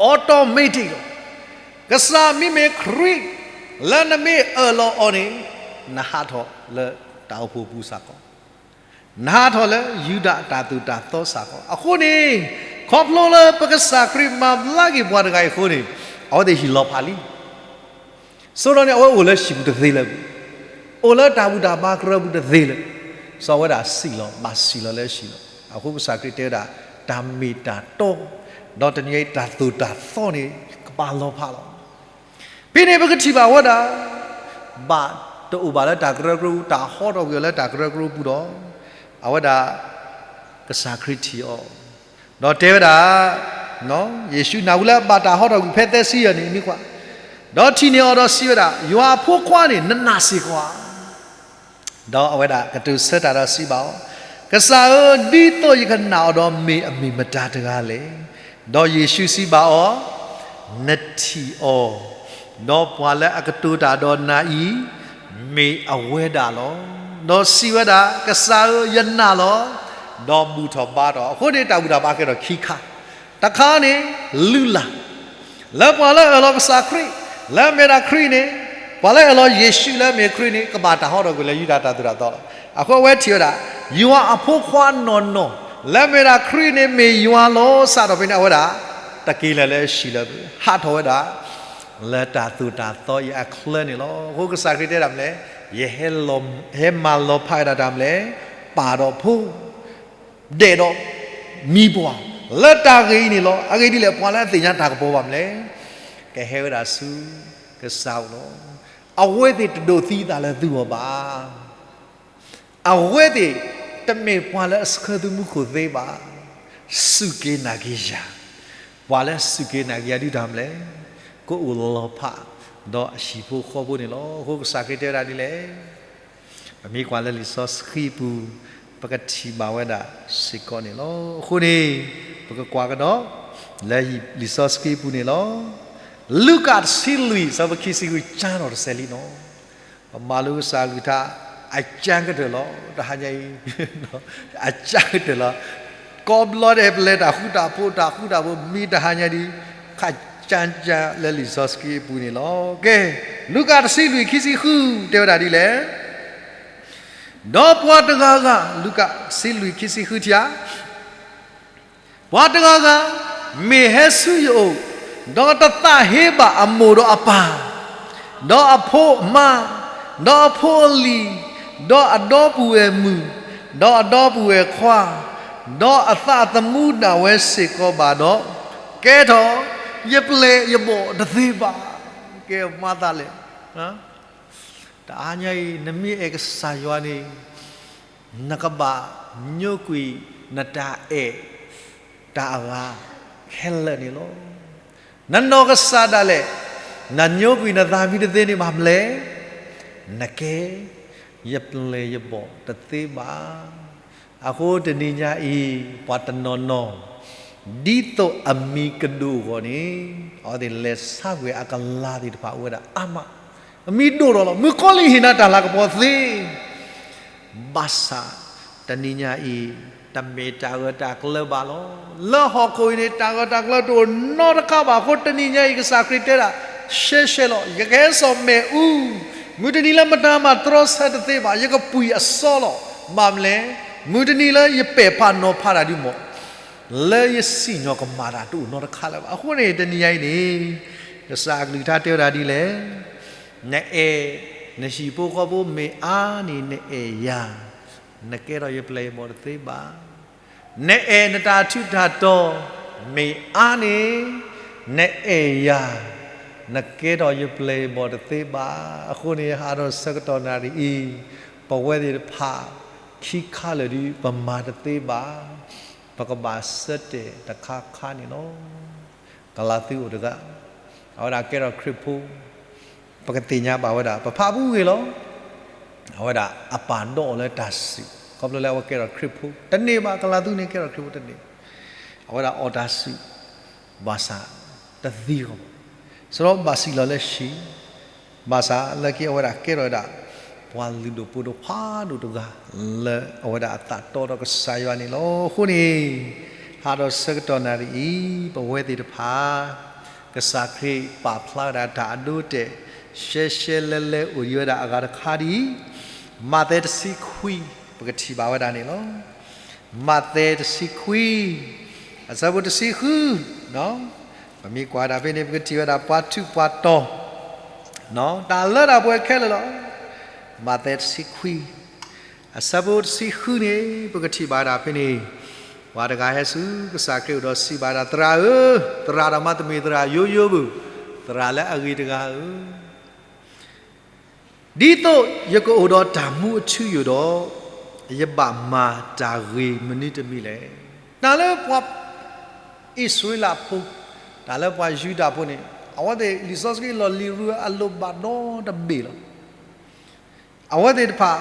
automatic လီၤ. ကစၢ်မ့မ့ၢ်ခရံာ် လၢနမ့ၢ်အၢၣ်လီၤအီၤန့ၣ် နဟးထီၣ်လၢတၢ်အိၣ်ဖှိၣ်ပူၤစ့ၢ်ကီး, နဟးထီၣ်လၢယူဒၤအတၢ်သိၣ်တၢ်သီစ့ၢ်ကီး. အဃိန့ၣ် ခီဖျိလၢပကစၢ်ခရံာ်မၤဘျါက့ၤပှၤတဂၤအံၤအဃိန့ၣ် အဝဲသ့ၣ်ဟံၣ်လီၤဖးလံ. ဆိဒီးန့ၣ် အဝဲအိၣ်လၢဟံၣ်ပူၤတသ့လၢၤဘၣ်, အိၣ်လၢတၢ်ဘူၣ်တၢ်ဘါကရၢပူၤတသ့လၢၤဘၣ်. စီၤဝဲဒၣ်စံၣ်လီၤ, ဘၣ်စံၣ်လီၤလၢဟံၣ်လီၤ. အဃိကစၢ်ခရံာ်တဲဝဲဒၣ် တၢ်မ့ၢ်တၢ်တီ, ဒီးတနံၤအံၤတၢ်သိၣ်တၢ်သီန့ၣ် ကဘၣ်လီၤဖးလီၤ. ဖဲန့ၣ်ပကထံၣ်ဘၣ်ဝဲဒၣ် ဘၣ်တအိၣ်ဘၣ်လၢတၢ်ကရၢကရိပူၤ, တၢ်ဟီထီၣ်ကွံာ်အီၤလၢတၢ်ကရၢကရိပူၤဒီး အဝဲဒၣ် ကစၢ်ခရံာ်ထံၣ်အီၤ ဒီးတဲဝဲဒၣ်, ယ့ၣ်ၡူးနၢ်ဟူလၢအဘၣ်တၢ်ဟီထီၣ်ကွံာ်ဖဲသဲစံယၢၣ်န့ၣ်အနံၤကွၢ်, ဒီးထံၣ်န့ၢ်အီၤဒီးစံးဝဲဒၣ်, ယွၤအဖိခွါန့ၣ် နနာ်စ့ၢ်ကီးဧါ. ဒီးအဝဲဒၣ်ကတိၤဆၢတၢ်ဒီးစံးဘၣ်အီၤ, ကစၢ်ဧၢ, ဒ်သိးယကနာ်အီၤဒီးမ့ၢ်အမ့ၢ်မတၤတဂၤလဲၣ်. ဒီးယ့ၣ်ၡူးစံးဘၣ်အီၤ, နထံၣ်အီၤ, ဒီးပှၤလၢအကတိၤတၢ်ဒီးနၤအံၤ မ့ၢ်အဝဲဒၣ်လီၤ. ဒီးစံးဝဲဒၣ်, ကစၢ်ဧၢ, ယနာ်လီၤ. ဒီးဘူၣ်ထီၣ်ဘါထီၣ်. အဃိန့ၣ်တၢ်ဘူၣ်တၢ်ဘါကဲထီၣ်ခံခါ, တခါန့ၣ် လုၢ်လၢ် လၢပှၤလၢအၢၣ်လီၤကစၢ်ခရံာ်, လၢအမ့ၢ်ဒၣ်ခရံာ်န့ၣ်, ပှၤလၢအၢၣ်လီၤယ့ၣ်ၡူးလၢအမ့ၢ်ခရံာ်န့ၣ် ကဘၣ်တၢ်ဟီထီၣ်ကွံာ်လၢယူဒၤတၢ်သိၣ်တၢ်သီလီၤ. အဃိအဝဲထံၣ်ဝဲဒၣ်, ယွၤအဖိခွါနီၢ်နီၢ်, လၢအမ့ၢ်ဒၣ်ခရံာ်န့ၣ်မ့ၢ်ယွၤလီၤ. စးထီၣ်ဖဲန့ၣ် အဝဲဒၣ် တက့ၤလၢၤလၢဟံၣ်လၢၤဘၣ်, ဟးထီၣ်ဝဲဒၣ် လၢတၢ်သိၣ်တၢ်သီအံၤအချၢန့ၣ်လီၤ. အဃိကစၢ်ခရံာ်တဲဒၣ်မနုၤလဲၣ်, ယဟဲလီၤ, ဟဲမၤလီၤဖးဝဲဒၣ်တၢ်မနုၤလဲၣ်, ပၢ်ဒီးဖိ ဒဲးဒီးမံၤပှၢ် လၢတၢ်ဂ့ၢ်အံၤန့ၣ်လီၤ. အဂ့ၢ်ဒ်လဲၣ်, ပှၤလၢအသ့ၣ်ညါတၢ်ကပီၤဘၣ်မနုၤလဲၣ်. ကဟဲဝဲဒၣ်ဆူကစၢ်အအိၣ်လီၤ. အဝဲသ့ၣ်တဒိးသံအသးလၢသုဂီၢ်ဘၣ်. အဝဲသ့ၣ်တမ့ၢ်ပှၤလၢအဆှၢသုမူခိၣ်သ့ဘၣ်. စူၢ်က့ၤနာ်က့ၤယၤ, ပှၤလၢအစူၢ်က့ၤနာ်က့ၤယၤဒုးတၢ်မနုၤလဲၣ်, ကအိၣ်လီၤဖးဒီးအဟံၣ်ဖိဃီဖိန့ၣ်လီၤ. အဃိကစၢ်ခရံာ်တဲဝဲဒၣ်ဒ်လဲၣ်. ပမ့ၢ်ကွၢ်လၢလံာ်စီဆှံအပူၤ, ပကထံၣ်ဘၣ်ဝဲဒၣ်စ့ၢ်ကီးန့ၣ်လီၤ. အဃိန့ၣ်, ပကကွၢ်ကဒီး လၢလံာ်စီဆှံအပူၤန့ၣ်လီၤ. လူၤကၣ်တဆံလွံၢ် ဆၢဖိခံဆံဃု ကၠါထီၣ်တစဲးလံနီၤ. ပမၤလိကစၢ်အကလုၢ်ကထါ အကၠါကတၢၢ်လီၤ. တဟါညါအံၤ အကၠါကတၢၢ်လီၤ. ကိးဘျီဒဲး ပလဲၤတၢ်ဃူတၢ်ဖိး တၢ်ဃူတၢ်ဖိး မ့ၢ်တဟါညါဒ် ခးကၠါကၠါလၢလံာ်စီဆှံအပူၤန့ၣ်လီၤ. ကဲ, လူၤကၣ်တဆံလွံၢ်ခံဆံဃု တဲဝဲဒၣ်ဒ်လဲၣ်. ဒီးပှၤတဂၤဂၤ, လူၤကၣ်တဆံလွံၢ်ခံဆံဃုထံၣ်ဧါ, ပှၤတဂၤဂၤ မ့ၢ်ဟဲဆူယအိၣ်, ဒီးတသးဟ့ဘၣ်အမိၢ်ဒီးအပၢ်, ဒီးအဖိအမါ, ဒီးအဖိအလံၤ, ဒီးအဒီပုၢ်ဝဲၢ်မုၣ်, ဒီးအဒီပုၢ်ဝဲၢ်ခွါ, ဒီးအသးသမူဒၣ်ဝဲစ့ၢ်ကီးဘၣ်ဒီး, ကဲထီၣ်ယပျဲၢ်ယဘီၣ်တသ့ဘၣ်. ကဲမၤသးလဲၣ်. တဟါညါအံၤ နမ့ၢ်အဲၣ်ကစၢ်ယွၤန့ၣ် နကဘၣ်ညိကွံာ်နတၢ်အဲၣ်တၢ်အဂၤခဲလၢာ်န့ၣ်လီၤ. နနီၢ်ကစၢ်ဒၣ်လဲာ် နညိကွံာ်နသးမံတသ့န့ၣ်ဘၣ်မနုၤလဲၣ်, နကဲယပျဲၢ်ယဘီၣ်တသ့ဘၣ်. အဃိတနံၤညါအံၤ ပှၤတနီၤနီၤ ဒ်သိးအမံၤကဒိၣ်အဂီၢ်န့ၣ် အဝဲသ့ၣ်လဲၤဆါကွံာ်အကလၤသ့ၣ်တဖၣ်အိၣ်ဝဲဒၣ်အါမး, အမံၤဒိၣ်ထီၣ်လီၤ. မုၣ်ကီၤလံၢ်ဟ့ၣ်နၤတၢ်လၤကပီၤသ့, ဘၣ်ဆၣ်တနံၤညါအံၤ တမ့ၢ်တၢ်ဂၢၢ်တၢ်ကျၢၤဘၣ်လီၤ. လၢဟီၣ်ခိၣ်အံၤန့ၣ် တၢ်ဂၢၢ်တၢ်ကျၢၤတအိၣ်နီတခါဘၣ်. အဃိတနံၤညါအံၤ ကစၢ်ခရံာ်တဲဒၣ် ရှဲရှဲလီၤ, ယကဟဲစိာ်မ့ၣ်အူ, မုၢ်တနံၤလၢမတၤမၤတြီဆၢတသ့ဘၣ်, ယကပှံၤအစီလီၤ. ဘၣ်မနုၤလဲၣ်, မုၢ်တနံၤလၢယပဲာ်ဖးနီၤဖးတၢ်ဒုးမး လၢယစံၣ်ညီၣ်ကမၣ်တၢ်တအိၣ်နီတခါလၢၤဘၣ်. အဃိန့ၣ် တနံၤညါအံၤန့ၣ် ကစၢ်အကလုၢ်ကထါတဲဝဲဒၣ်ဒ်လဲၣ်, နအဲၣ် နဟံၣ်ဖိဃီဖိမ့ၢ်အါန့ၣ် နအဲၣ်ယၤ, နကဲထီၣ်ယပျဲၢ်ယဘီၣ်တသ့ဘၣ်. နအဲၣ်နတၢ်ထူးတၢ်တီၤမ့ၢ်အါန့ၣ် နအဲၣ်ယၤ, နကဲထီၣ်ယပျဲၢ်ယဘီၣ်တသ့ဘၣ်. အဃိန့ၣ် ဟးထီၣ်ဆၢကတီၢ်နၣ်ရံၣ်အံၤ ပဝဲသ့ၣ်တဖၣ် ခံခါလၢာ်ဒုး ပမၤတသ့ဘၣ်. ပကဘၣ်ဆၢတဲာ်တခါခါန့ၣ်လီၤ. ကလၤသုအိၣ်တဂၤ, အဝဲဒၣ်ကဲထီၣ်ခရံာ်ဖိ, ပကသ့ၣ်ညါဘၣ်ဝဲဒၣ် ပဖးပူဂ့ၤလီၤ. အဝဲဒၣ်အပၢ်ဒိးအီၤလၢတၢ်စူၣ် ခီဖျိလၢအဝဲကဲထီၣ်ခရံာ်ဖိတန့ၢ်ဘၣ်. ကလၤသုန့ၣ်ကဲထီၣ်ခရံာ်ဖိတန့ၢ်, အဝဲဒၣ်အီၣ်တၢ်စူၣ် ဘၣ်ဆၣ်တသံအီၤဘၣ်. စရီဘၣ်စံၣ်လီၤလၢဟံၣ်, ဘၣ်ဆၣ်လၢခံအဝဲဒၣ်ကဲထီၣ်ဝဲဒၣ် ပှၤလုၢ်ဒိၣ်ပှ့ၤဒိၣ်ဖးဒိၣ်တဂၤ လၢအဝဲဒၣ်အသးတီဒီးကစၢ်ယွၤန့ၣ်လီၤ. အဃိန့ၣ် ဟးထီၣ်ဆၢကတီၢ်နၣ်ရံၣ်အံၤ ပဝဲသ့ၣ်တဖၣ် ကစၢ်ခရံာ်ပာ်ဖျါဝဲဒၣ်တၢ်အဒိအတဲာ် ရှဲရှဲလဲလဲအိၣ်ဒံးဝဲဒၣ်အဂၤတခါဒ်အံၤ, မးသဲတဆံခွံ ပကထံၣ်ဘၣ်ဝဲဒၣ်န့ၣ်လီၤ. မးသဲတဆံခွံ အဆၢဖိတဆံဃု, ပမ့ၢ်ကွၢ်ဒၣ်ဖဲန့ၣ် ပကထံၣ်ဝဲဒၣ်ပှၤထူးပှၤတီၤ, တၢ်လၢတၢ်ပှဲၤခဲလၢာ်လီၤ. မးသဲတဆံခွံ အဆၢဖိတဆံဃုန့ၣ် ပကထံၣ်ဘၣ်ဒၣ်ဖဲန့ၣ်, ပှၤတဂၤဟဲဆူကစၢ်ခရံာ်အအိၣ်ဒီးစံးဘၣ်ဒၣ်, သရၣ်ဧၢ, သရၣ်ဒီးမၤတမ့ၢ်သရၣ်ယိယိဘၣ်, သရၣ်လၢအဂ့ၤတဂၤဧၢ, ဒ်သိးယကအိၣ်ဒီးတၢ်မူအထူအယိာ်ဒီး, ယဘၣ်မၤတၢ်ဂ့ၤမနုၤတမံၤလဲၣ်. တၢ်လၢပှၤအံၣ်စရ့လးဖိ, တၢ်လၢပှၤယူဒၤဖိန့ၣ် အဝဲသ့ၣ်လံာ်စီဆှံလီၢ်လံၤရူအလိၣ်ဘၣ်ဒီတဘ့ၣ်လီၤ. အဝဲသ့ၣ်တဖၣ်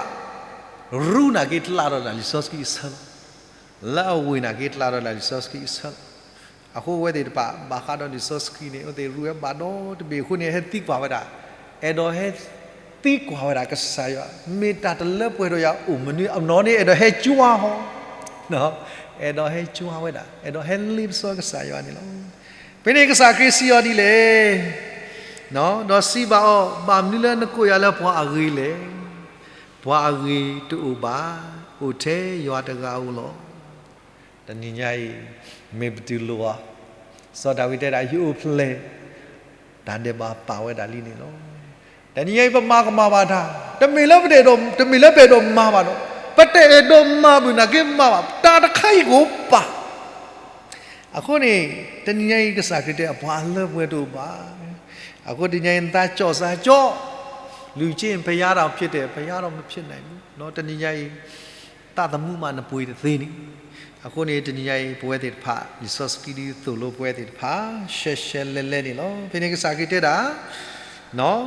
ရူနာ်က့ၤကျးထီၣ်ဒၣ်လံာ်စီဆှံအဆၢလီၤ. လၢအဝ့ၢ်နာ်က့ၤကျးထီၣ်ဒၣ်လံာ်စီဆှံအဆၢလီၤ. အဃိအဝဲသ့ၣ်တဖၣ် ဘၣ်ဃးဒီးလံာ်စီဆှံန့ၣ် အဝဲသ့ၣ်ရူဝဲဘၣ်ဒီတဘ့ၣ်အဃိန့ၣ် ဟဲသံကွၢ်ဝဲဒၣ်, အဲၣ်ဒိးဟဲသံကွၢ်ဝဲဒၣ်ကစၢ်ယွၤ, မ့ၢ်တၢ်တလၢပှဲၤဒီးယၤအိၣ်မနုၤ, အနီၢ်န့ၣ် အဲၣ်ဒိးဟဲကွၢ်ဟီ, အဲၣ်ဒိးဟဲကွၢ်ဝဲဒၣ်, အဲၣ်ဒိးဟဲလ့ပစီကစၢ်ယွၤန့ၣ်လီၤ. ဖဲန့ၣ်ကစၢ်ခရံာ်စံးအီၤဒ်လဲၣ်, ဒီးစံးဘၣ်အီၤ, ဘၣ်မနုၤလၢနကိးယၤလၢပှၤအဂ့ၤလဲၣ်. ပှၤအဂ့ၤတအိၣ်ဘၣ်, အိၣ်ထဲယွၤတဂၤဧိၤလီၤ. တနံၤညါအံၤ မ့ၢ်ပတူၢ်လိာ်အီၤ, စီၤဒၤဝံးတဲဒၣ် ယအိၣ်ဖျဲၣ်, တၢ်ဒဲးဘးပာ်ဝဲဒၣ်လံန့ၣ်လီၤ. တနံၤညါအံၤ ပမၤကမၣ်ဘၣ်တၢ်, တမ့ၢ်လၢပတအဲၣ်ဒိး, တမ့ၢ်လၢပအဲၣ်ဒိးမၤဘၣ်ဒီး, ပတအဲၣ်ဒိးမၤဘၣ်နာ်က့မၤဘၣ်, တၢ်တခါအံၤကအိၣ်ပာ် အဃိန့ၣ် တနံၤညါအံၤ ကစၢ်ခရံာ်တဲ အပှၤအလၢပှဲၤတအိၣ်ဘၣ်. အဃိတနံၤညါအံၤ နသးကၠီၣ်သးကၠီၣ်, လူၤက့ၢ် ဘုရားတော်ဖြစ်တယ်, ဘုရားတော်မဖြစ်နိုင်ဘူး, တနံၤညါအံၤ သးသမူမးနပှ့ၤတသ့န့ၣ်. အဃိန့ၣ် တနံၤညါအံၤ ပဝဲသ့ၣ်တဖၣ် လံာ်စီဆှံဒ်သိးလိပဝဲသ့ၣ်တဖၣ် ရှဲရှဲလဲလဲန့ၣ်လီၤ. ဖဲန့ၣ်ကစၢ်ခရံာ်တဲဒၣ်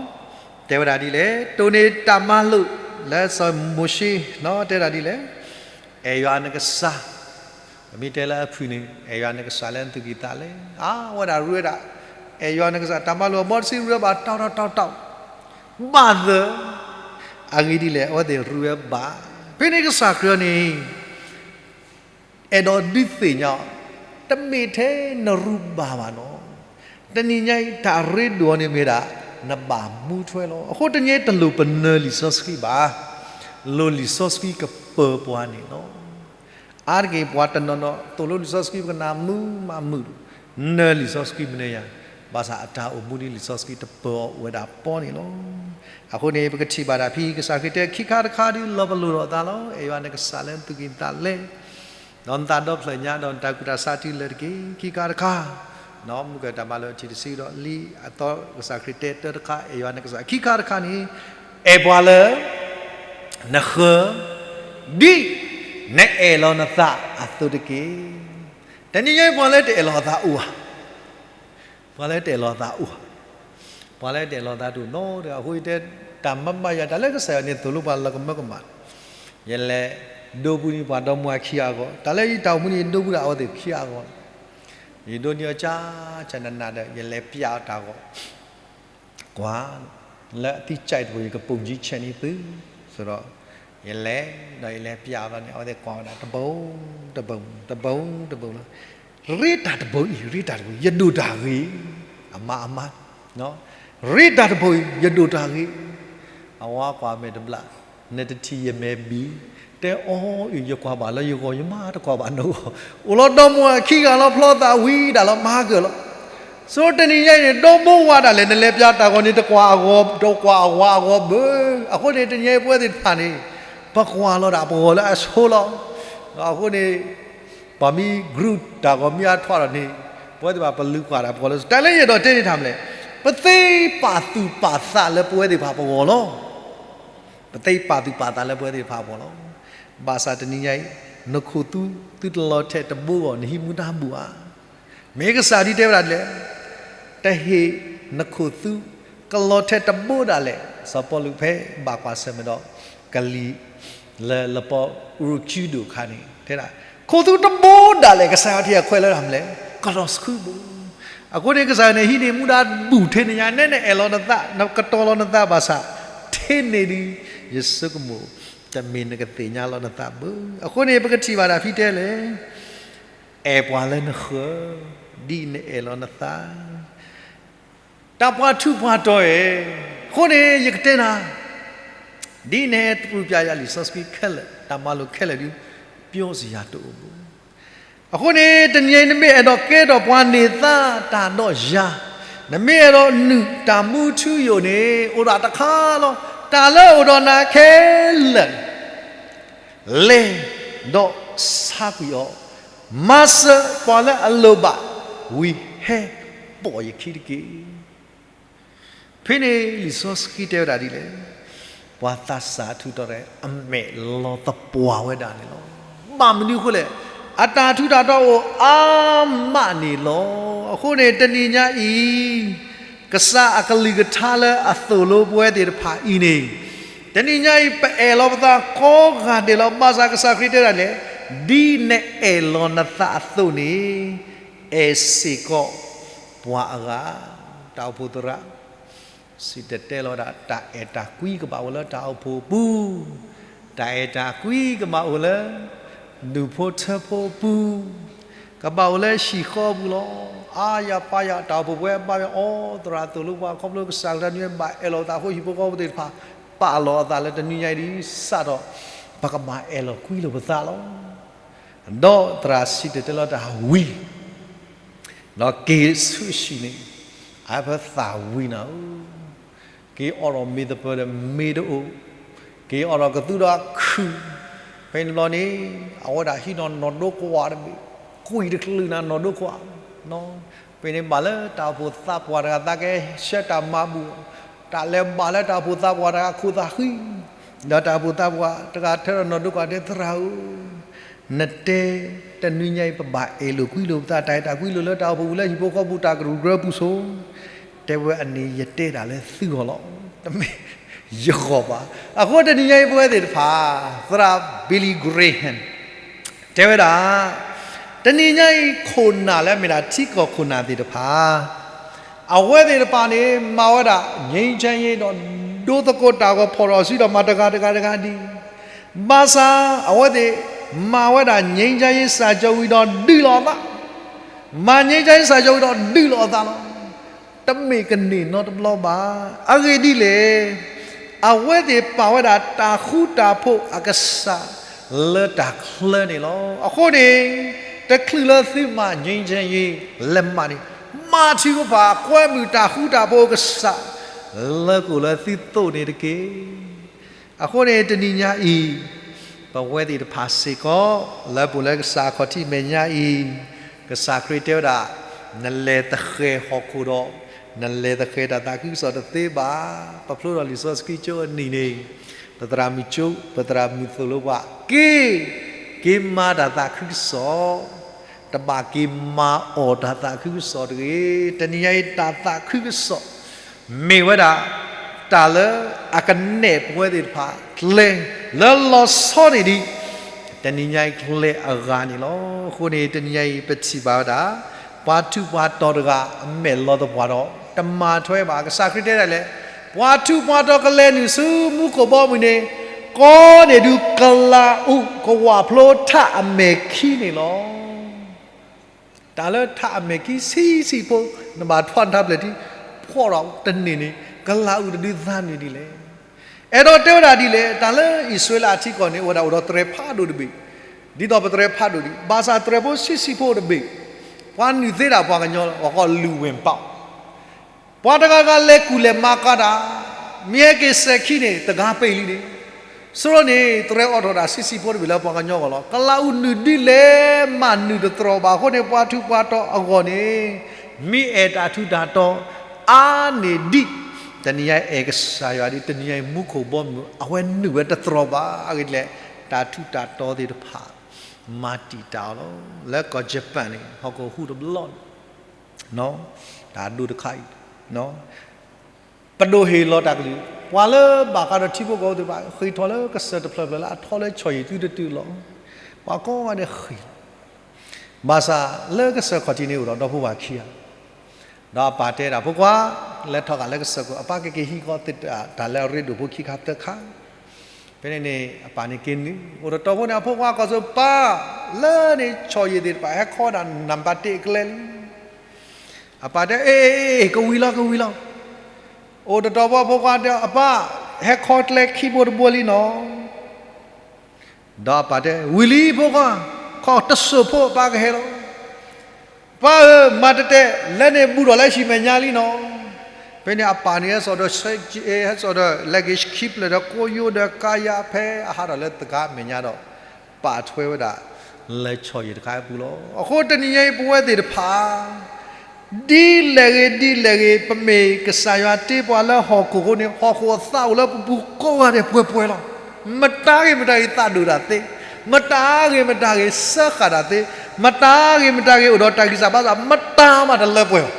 တဲဝဲဒၣ်ဒ်လဲၣ်, တိၢ်န့ၢ်တၢ်မၤလိာ်လၢစီၤမိၤၡ့ တဲဒၣ်ဒ်လဲၣ်, အဲၣ်ယွၤနကစၢ် ပမ့ၢ်တဲလၢအဖုၣ်န့ၣ် အဲၣ်ယွၤနကစၢ်လၢနသူၣ်ကံၢ်သးလဲ, အါ ဝဲဒၣ်ရူဝဲဒၣ်, အဲၣ်ယွၤနကစၢ် တၢ်မၤလိာ်အဘီတဆံရူဝဲဘၣ် တီတီတီတီ, ဘၣ်သၢ, အဂ့ၢ်ဒ်လဲၣ် အဝဲသ့ၣ်ရူဝဲဘၣ်. ဖဲန့ၣ်ကစၢ်ခရံာ်န့ၣ် အဲၣ်ဒိးဒုးသ့ၣ်ညါအီၤ, တမ့ၢ်ထဲနရူဘၣ်ဘၣ်နီၤ, တနံၤညါအံၤ တၢ်ရ့ဒိၣ်အီၤန့ၣ်မ့ၢ်ဒၣ် နဘၣ်မူထွဲလီၤ. အဃိတနံၤညါအံၤ တလိၣ်ပနၢၤလံာ်စီဆှံဘၣ်, လိၣ်လံာ်စီဆှံကပၢၤပှၤန့ၣ်လီၤ. အါတက့ၢ်ပှၤတနီၤနီၤ သိၣ်လိလံာ်စီဆှံပကနၣ်မုာ်မးမုာ်, နၢၤလံာ်စီဆှံမနုၤယၤ, ဘၣ်ဆၣ်အတၢ်အိၣ်မူဒ်လံာ်စီဆှံတပၢၤအီၤအိၣ်ဝဲဒၣ်ပီန့ၣ်လီၤ. အဃိန့ၣ် ပကထံၣ်ဘၣ်ဒၣ်ဖဲ ကစၢ်ခရံာ်တဲ ခံခါတခါဒုးလီၤပလိာ်ဒီးသးလီၤ, အဲၣ်ယွၤနကစၢ်လၢနသူၣ်ကံၢ်သးလဲ ဒီးနသးဒီဖျၢၣ်ညါဒီးနတၢ်ကူၣ်တၢ်ဆးတုၤလၢတက့ၢ်. ခံခါတခါ, မုၢ်ကၢၢ်တၢ်မၤလိာ်အထံၣ်တဆံဒီးလံအသီ ကစၢ်ခရံာ်တဲတၢတခါ အဲၣ်ယွၤနကစၢ်, ခံခါတခါန့ၣ် အဲၣ်ပှၤလၢ နဃၢၤ, ဒ်နအဲၣ်လီၤနသးအသိးတက့ၢ်. တနံၤညါအံၤပှၤလၢတအဲၣ်လီၤအသးအိၣ်ဧါ, ပှၤလၢတအဲၣ်လီၤအသးအိၣ်ဧါ, ပှၤလၢတအဲၣ်လီၤအသးတအိၣ်နီတဂၤ. အဃိယတဲ တၢ်မၤမၤယၤ တၢ်လၢကစၢ်ယွၤန့ၣ်သိၣ်လိပှၤလၢကမၢကမၣ်, ယလဲၤဒိပူၤန့ၣ်ပှၤဒီမါဝၤခံဂၤအဂီၢ်, တၢ်လၢယတၢ်အိၣ်မူန့ၣ် ယဒိပူၤဒၣ်အဝဲသ့ၣ်ခံဂၤအဂီၢ်, ယဒိန့ၢ်အီၤကၢ်ကၢ်နးနးဒီး ယလဲၤပျးအီၤတၢ်ဂီၤ ကွၢ်, လၢအသံကၠဲးတပူၤ ယကပိာ်ကၠံဆဲးန့ၢ်သု, သိးဒီး ယလဲၤ, ဒီးယလဲၤပျးအီၤလီၤန့ၣ် အဝဲသ့ၣ်ကွၢ်ဝဲဒၣ် တဘိ, တဘိ, တဘိ, တဘိလီၤ. ရ့တၢ်တဘိအံၤ, ရ့တၢ်တဘိ, ယဒိၣ်တၢ်ဂ့ၤ, အမါအမါ, ရ့တၢ်တဘိအံၤ ယဒိၣ်တၢ်ဂ့ၤ, အဝဲကွၢ်မဲာ်တဘျီ, နတထံၣ်ယမဲာ်ဘံၣ်, တဲအီၤအံၤ ယကွၢ်ဘၣ်လၢယဂီၢ် ယမါတကွၢ်ဘၣ်နဂီၢ်, အိၣ်လီၤဒီမါဝၤခံဂၤလီၤ ဖျီသးဝံၤဒၣ်လီၤ မၤကၢၢ်လီၤ. ဆိတနံၤညါအံၤန့ၣ် ဒီမါဝၤဒၣ်လဲာ် နလဲၤပျးတၢ်ဂီၤန့ၣ် တကွၢ်အဂီၤ, တကွၢ်အဝၤအဂီၤဘၣ်. အဃိန့ၣ် တနံၤညါအံၤပဝဲသ့ၣ်တဖၣ်န့ၣ် ပကွၢ်လီၤဒၣ်ပဂီၤလၢအဆိလီၤ. အဃိန့ၣ် ပှၤမ့ၢ် group တၢ်ဂီၤမ့ၢ်အါထီၣ်ဒီးန့ၣ် ပဝဲသ့ၣ်တဖၣ်ပလုၢ်ကွၢ်ဒၣ်ပဂီၤလၢ တၢ်လၢယအဲၣ်ဒိးတဲန့ၣ်တၢ်မနုၤလဲၣ်, ပသ့ပာ်သူၣ်ပာ်သးလၢပဝဲသ့ၣ်တဖၣ်ပဂီၢ်လီၤ. ပသ့ပာ်သူၣ်ပာ်သးလၢပဝဲသ့ၣ်တဖၣ်ပဂီၢ်လီၤ. ဘၣ်ဆၣ်တနံၤညါအံၤ နခိၣ်သူ သုတလီၤထဲတဘိအဂီၢ် နဟံးမူဒါဘူၣ်ဧါ. မ့ၢ်ကစၢ်ဒ်တဲဝဲဒၣ်ဒ်လဲၣ်, တဟ့ၣ်နခိၣ်သူ ကလီၤထဲတဘိဒၣ်လဲာ်. စီၤပီလူးဖဲဘၣ်ကွၢ်ဆၢၣ်မဲာ်ဒီး ကလံၤ လၢလပီအူရူၤကၠံဒိၣ်အခါန့ၣ် တဲဒၣ် ခိၣ်သူတဘိဒၣ်လဲာ် ကစၢ်ယွၤထံၣ်အခွဲးလၢတၢ်မနုၤလဲၣ်, ကလီၤဆှုဘၣ်. အဃိန့ၣ် ကစၢ်ယွၤန့ၣ် ဟံးန့ၢ်မူဒါဘူၣ်ထဲန့ၣ်ညါ, နဲနအဲၣ်လီၤနသး, နကတီၤလီၤနသးဘၣ်ဆၣ်, ထဲန့ၣ်ဒုး ယဆိကမိၣ် တမ့ၢ်နကသ့ၣ်ညါလီၤနသးဘၣ်. အဃိန့ၣ် ပကထံၣ်ဘၣ်ဒၣ်ဖဲတဲလဲၣ်, အဲၣ်ပှၤလၢနဃၢၤ, ဒ်နအဲၣ်လီၤနသး တၢ်ပှၤထူးပှၤတီၤဧၢ, အဃိန့ၣ် ယကတဲနၤ, ဒ်နဟဲသရူးပျၢ်ယၤလံာ်စီဆှံခဲလၢာ်, တၢ်မၤလိာ်ခဲလၢာ်ဒုး ပျီစယၤတအိၣ်ဘၣ်. အဃိန့ၣ် တနံၤအံၤ နမ့ၢ်အဲၣ်ဒိးကဲထီၣ်ပှၤန့ၢ်သါတၢ်ဒီးယၤ, နမ့ၢ်အဲၣ်ဒိးနုာ်တၢ်မူထူယိာ်န့ၣ် အိၣ်ဒၣ်တခါလီၤ. တၢ်လၢအိၣ်ဒီးနၤခဲလၢာ် လဲၤဒီးဆါကွံာ်အီၤ, မၤစၢၤပှၤလၢအလိၣ်ဘၣ်ဝံၤ ဟဲပိာ်ယခံတက့ၢ်. ဖဲန့ၣ်လံာ်စီဆှံတဲဝဲဒၣ်ဒ်လဲၣ်, ပှၤသးစၢ်ထူးတီၤတဂၤ အမဲာ်လီၤသပှၢ်ဝဲဒၣ်န့ၣ်လီၤ. ဘၣ်မနုၤအဃိလဲၣ်, အတၢ်ထူးတၢ်တီၤအိၣ်အါမးန့ၣ်လီၤ. အဃိန့ၣ် တနံၤညါအံၤ ကစၢ်အကလုၢ်ကထါလၢအသိၣ်လိပဝဲသ့ၣ်တဖၣ်အံၤန့ၣ်, တနံၤညါအံၤ ပအဲၣ်လီၤပသးကိးဂၤဒဲးလီၤ. ဘၣ်ဆၣ်ကစၢ်ခရံာ်တဲဒၣ်လဲၣ်, ဒ်နအဲၣ်လီၤနသးအသိးန့ၣ် အဲၣ်စ့ၢ်ကီးပှၤအဂၤ. တၢ်အိၣ်ဖှိၣ်သရၣ် စံၣ်တဲၤတဲလီၤဝဲဒၣ် တၢ်အဲၣ်တၢ်ကွံကဘၣ်အိၣ်လၢတၢ်အိၣ်ဖှိၣ်အပူၤ, တၢ်အဲၣ်တၢ်ကွံကဘၣ်အိၣ်လၢ ဒူၣ်ဖိထၢဖိအပူၤ, ကဘၣ်အိၣ်လၢဟံၣ်ဃီအပူၤလီၤ. အါယၤပါယၤ တၢ်အိၣ်ဖှိၣ်ပဝဲဘၣ်ဝဲအီၤ သရၣ်သိၣ်လိပှၤ ခီဖျိကစၢ်ကရၢနံၤဘၣ်အဲၣ်လီၤသးအဃိ ဟံၣ်ဖိဃီဖိသ့ၣ်တဖၣ် ပာ်လီၤအသးလၢတနံၤညါအံၤဒ်စးထီၣ် ပကဘၣ်အဲၣ်လီၤကွံလိာ်ပသးလီၤ. ဒီးသရၣ်စံၣ်တဲၤတဲလီၤတၢ်ဝံၤ ဒီးက့ၤဆူအဟံၣ်န့ၣ်, အဝဲသးဝံၤနၤဧၢ, က့ၤအိးထီၣ်မ့ၤသပၢၤဒီးမ့ၤတအိၣ်, က့ၤအိးထီၣ်ကသူဒီးအခုၣ်, ဖဲန့ၣ်ဘျီန့ၣ် အဝဲဒၣ်ဟံးနီၤနီၢ်ဒိကွၢ်တဘ့ၣ်, ကွံာ်တချုးနၤနီၢ်ဒိကွၢ်, ဖဲန့ၣ်ဘၣ်လၢတၢ်အိၣ်ဖှိၣ်သးပှၢ်တဂၤသးကဟဲဆှၢတၢ်မၤဘူၣ်, တၢ်လဲၤဘၣ်လၢတၢ်အိၣ်ဖှိၣ်သးပှၢ်တဂၤအခိၣ်သးဃံ, ဒီးတၢ်အိၣ်ဖှိၣ်သးပှၢ်တဂၤထၢထီၣ်နီၣ်ဒိကီၢ်တဲ သရၣ်ဧၢ, နတဲတနွံညါအံၤ ပဘၣ်အဲၣ်လိာ်ကွံလိာ်ပသး တၢ်အဲၣ်တၢ်ကွံလိာ်လၢတၢ်အိၣ်ဖှိၣ်ပူၤလၢဟံၣ်ဖိဃီဖိပူၤ တၢ်ကရူၢ်ကရၢပူၤဆိ, တဲဝဲအန့ၣ် ယတဲဒၣ်လၢသုဂီၢ်လီၤ. တမ့ၢ်ယဂီၢ်ဘၣ်. အဃိတနံၤညါအံၤ ပဝဲသ့ၣ်တဖၣ် သရၣ် Billy Graham တဲဝဲဒၣ်, တနံၤညါအံၤ ခိၣ်နၢ်လၢအမ့ၢ်ဒၣ်ထံကီၢ်ခိၣ်နၢ်သ့ၣ်တဖၣ် အဝဲသ့ၣ်တဖၣ်န့ၣ် မၤဝဲဒၣ် ငြိမ်းချမ်းရေး ဒီး ဒိသကိးတၢ်ဂီၤ ဖီၣ်ထီၣ်စုဒီး မၤတဂၤတဂၤတဂၤဒ်, ဘၣ်ဆၣ် အဝဲသ့ၣ်မၤဝဲဒၣ် ငြိမ်းချမ်းရေးစာချုပ် ဝံၤဒီးဒုးလီၤအသး, မၤ ငြိမ်းချမ်းရေးစာချုပ် ဝံၤဒီးဒုးလီၤအသးလီၤ. တမ့ၢ်ကန့ၢ်နီတဘျီဘၣ်. အဂ့ၢ်ဒ်လဲၣ်, အဝဲသ့ၣ်ပာ်ဝဲဒၣ်တၢ်ဃူတၢ်ဖိးအကစၢ်လၢတၢ်ချၢန့ၣ်လီၤ. အဃိန့ၣ် တချုးလၢသုမၤ ငြိမ်းချမ်းရေး လက်မှတ် န့ၣ်, မၤထံကဖၣ်ကွဲမုာ်တၢ်ဃူတၢ်ဖိးအကစၢ် လၢကအိၣ်လၢသုသိးန့ၣ်တက့ၢ်. အဃိန့ၣ် တနံၤညါအံၤ ပဝဲသ့ၣ်တဖၣ်စ့ၢ်ကီး လၢပအိၣ်လၢကစၢ်အခီၣ်ထံးမဲာ်ညါအံၤ, ကစၢ်ခရံာ်တဲဝဲဒၣ်, နလဲၤသဃဲၤဟီၣ်ခိၣ်ဒီး နလဲၤသဃဲၤတၢ်သးခုကစီၣ်တသ့ဘၣ်. ပဖျိထီၣ်လံာ်စီဆှံကၠိအနံၤန့ၣ်, ပသရၣ်မုၣ်ကၠိ, ပသရၣ်မုၣ်သိၣ်လိပှၤ က့ၤ, က့ၤမၤတၢ်သးခုကစီၣ်, တဘၣ်က့ၤမၤအီၣ်တၢ်သးခုကစီၣ်တဂ့ၤ. တနံၤညါအံၤ တၢ်သးခုကစီၣ် မ့ၢ်ဝဲဒၣ် တၢ်လၢအကနဲၣ်ပဝဲသ့ၣ်တဖၣ် ကျဲလၢလီၤဆီန့ၣ်ဒ် တနံၤညါအံၤကျဲအဂၤန့ၣ်လီၤ. အဃိန့ၣ် တနံၤညါအံၤ ပထံၣ်ဘၣ်ဝဲဒၣ် ပှၤထူးပှၤတီၤတဂၤ အမဲာ်လီၤသပှၢ်ဒီး တမၤထွဲဘၣ်. ကစၢ်ခရံာ်တဲဒၣ်လဲၣ်, ပှၤထူးပှၤတီၤကလဲၤနုာ်ဆူမူခိၣ်ဘီမုၢ်န့ၣ်, ကီန့ၢ်ဒုးကလးအူးကဝၣ်ဖျိထးအမဲာ်ခံန့ၣ်လီၤ. တၢ်လၢထးအမဲာ်ခံဆံးဆံးဖိ နဘၣ်ထွဲနထါဖျၢၣ်ထံ ဖှီၣ်ဒီးတန့ၢ်န့ၣ် ကလးအူးတဒုးသးနုာ်ဒ်လဲၣ်. အဲၣ်ဒိးတဲဝဲဒၣ်ဒ်လဲၣ်, တၢ်လၢအံၣ်စရ့လးအထံကီၢ်န့ၣ် အိၣ်ဝဲဒၣ်အိၣ်ဒီးသရဲဖးဒိၣ်တဘ့ၣ်, ဒ်သိးပသရဲဖးဒိၣ်ဒံး, ဘၣ်ဆၣ်သရဲဖိဆံးဆံးဖိတဘ့ၣ်, ပှၤနုာ်သ့ဒၣ်ပှၤကညီလီၤ. အဃိ လူဝင်ပေါက်, ပှၤတဂၤဂၤလဲၤကူၣ်လဲၤမၤကၤတၢ်, မ့ၢ်ဟဲက့ၤစဲၤခံန့ၣ် တဂၤပ့ၤလံန့ၣ် ဆိန့ၣ် သရဲအိးထီၣ်တၢ်ဆံးဆံးဖိတဘ့ၣ်လၢပှၤကညီဂီၢ်လီၤ. ကလးအူးနုာ်ဒ်လဲၣ်မးနုာ်တတြီၤဘၣ်အဃိန့ၣ် ပှၤထူးပှၤတီၤအဂီၢ်န့ၣ် မ့ၢ်အဲၣ်တၢ်ထူးတၢ်တီၤအါန့ၢ်ဒံး, တနံၤညါအဲၣ်ကစၢ်ယွၤဒ် တနံၤညါအံၤမူခိၣ်ဘီမုၢ် အဝဲနုာ်ဝဲတတြီၤဘၣ်. အဂ့ၢ်ဒ်လဲၣ်, တၢ်ထူးတၢ်တီၤသ့ၣ်တဖၣ် မၤတံာ်တာ်အီၤလီၤ. လၢကီၢ် Japan န့ၣ် ဟီၣ်ခိၣ်ဟူးတဘျီန့ၣ် တၢ်ဒိၣ်တခါအံၤ ပဒိၣ်ဟ့ၣ်လီၤတၢ်ကလုၢ်, ပှၤလၢဘၣ်ဃးဒီးထံဖိကီၢ်ဖိသ့ၣ်တဖၣ် ဃ့ၢ်ထီၣ်လၢကစၢၢ်တဖျၢၣ်ဖျၢၣ်လၢအထီလၢဆီၣ်ယံာ်သုတတုၤလီၤ. ပှၤကိးဂၤဒဲးဃ့ၢ်လီၤ. ဘၣ်ဆၣ်လၢကစၢၢ်ခီၣ်ထံးန့ၣ် အိၣ်ဒီးဒီဖိဝၤခံဂၤ, ဒီးအပၢ်တဲဒၣ် ဖိခွါ, လဲၤထီၣ်ဃာ်လၢကစၢၢ်ခိၣ်, အပၢ်ကက့ၤဟံးဃီသ့ၣ်တၢ်လၢအရ့ဒိၣ်ဖိခံခါသၢခါ. ဖဲန့ၣ်န့ၣ် အပၢ်န့ၣ်က့ၤနုာ်, အိၣ်တတီၤဖိန့ၣ် အဖိခွါကိးစိၤပၢ်, လၢန့ၣ်ဆီၣ်ယံာ်သ့ၣ်တဖၣ် ဟဲခီဒၣ်နံပါတ်တစ်အကျဲလံ. အပၢ်တဲ အ့ အ့ အ့ ကဝံၤလီၤ ကဝံၤလီၤ. အိၣ်တတီၤဖိအဖိခွါတဲ အပၢ်, ဟဲခီကျဲခံဘိတဘိလံနီၤ. ဒီးအပၢ်တဲ ဝံၤလံဖိခွါ, ခီတစိၢ်ဖိပၢ်ကဟဲလီၤ. ပၢ်ဧၢ, မၤတဲတဲ, လၢန့ၣ်ဘူးထီၣ်လၢဟံၣ်မဲာ်ညါလံနီၤ. ဖဲန့ၣ်အပၢ်န့ၣ် ဟဲစိာ်ဒီး ဟဲစိာ်ဒီး luggage ခံဖျၢၣ်ဒီးကိယိဒီးကါယၤဖဲအဟးထီၣ်လၢသကၤမဲာ်ညါဒီး ပာ်ထွဲဝဲဒၣ် လၢဆီၣ်ယံာ်တခါအပူၤလီၤ. အဃိတနံၤညါအံၤပဝဲသ့ၣ်တဖၣ် ဒ်လဲၣ်ဂ့ၤဒ်လဲၣ်ဂ့ၤ ပမ့ၢ်ကစၢ်ယွၤတ့ပှၤလၢဟီၣ်ခိၣ်အဃိန့ၣ် ဟီၣ်ခိၣ်အသးအိၣ်လၢပပူၤကိးဂၤဒဲးပှဲၤပှဲၤလီၤ. မတၤဂ့ၤမတၤဂ့ၤသးဒိၣ်တၢ်သ့, မတၤဂ့ၤမတၤဂ့ၤစၢဃာ်တၢ်သ့, မတၤဂ့ၤမတၤဂ့ၤအိၣ်ဒီးတၢ်ဂံၢ်စၢ်ဘါစၢ် မတၤမးတလၢပှဲၤဘၣ်.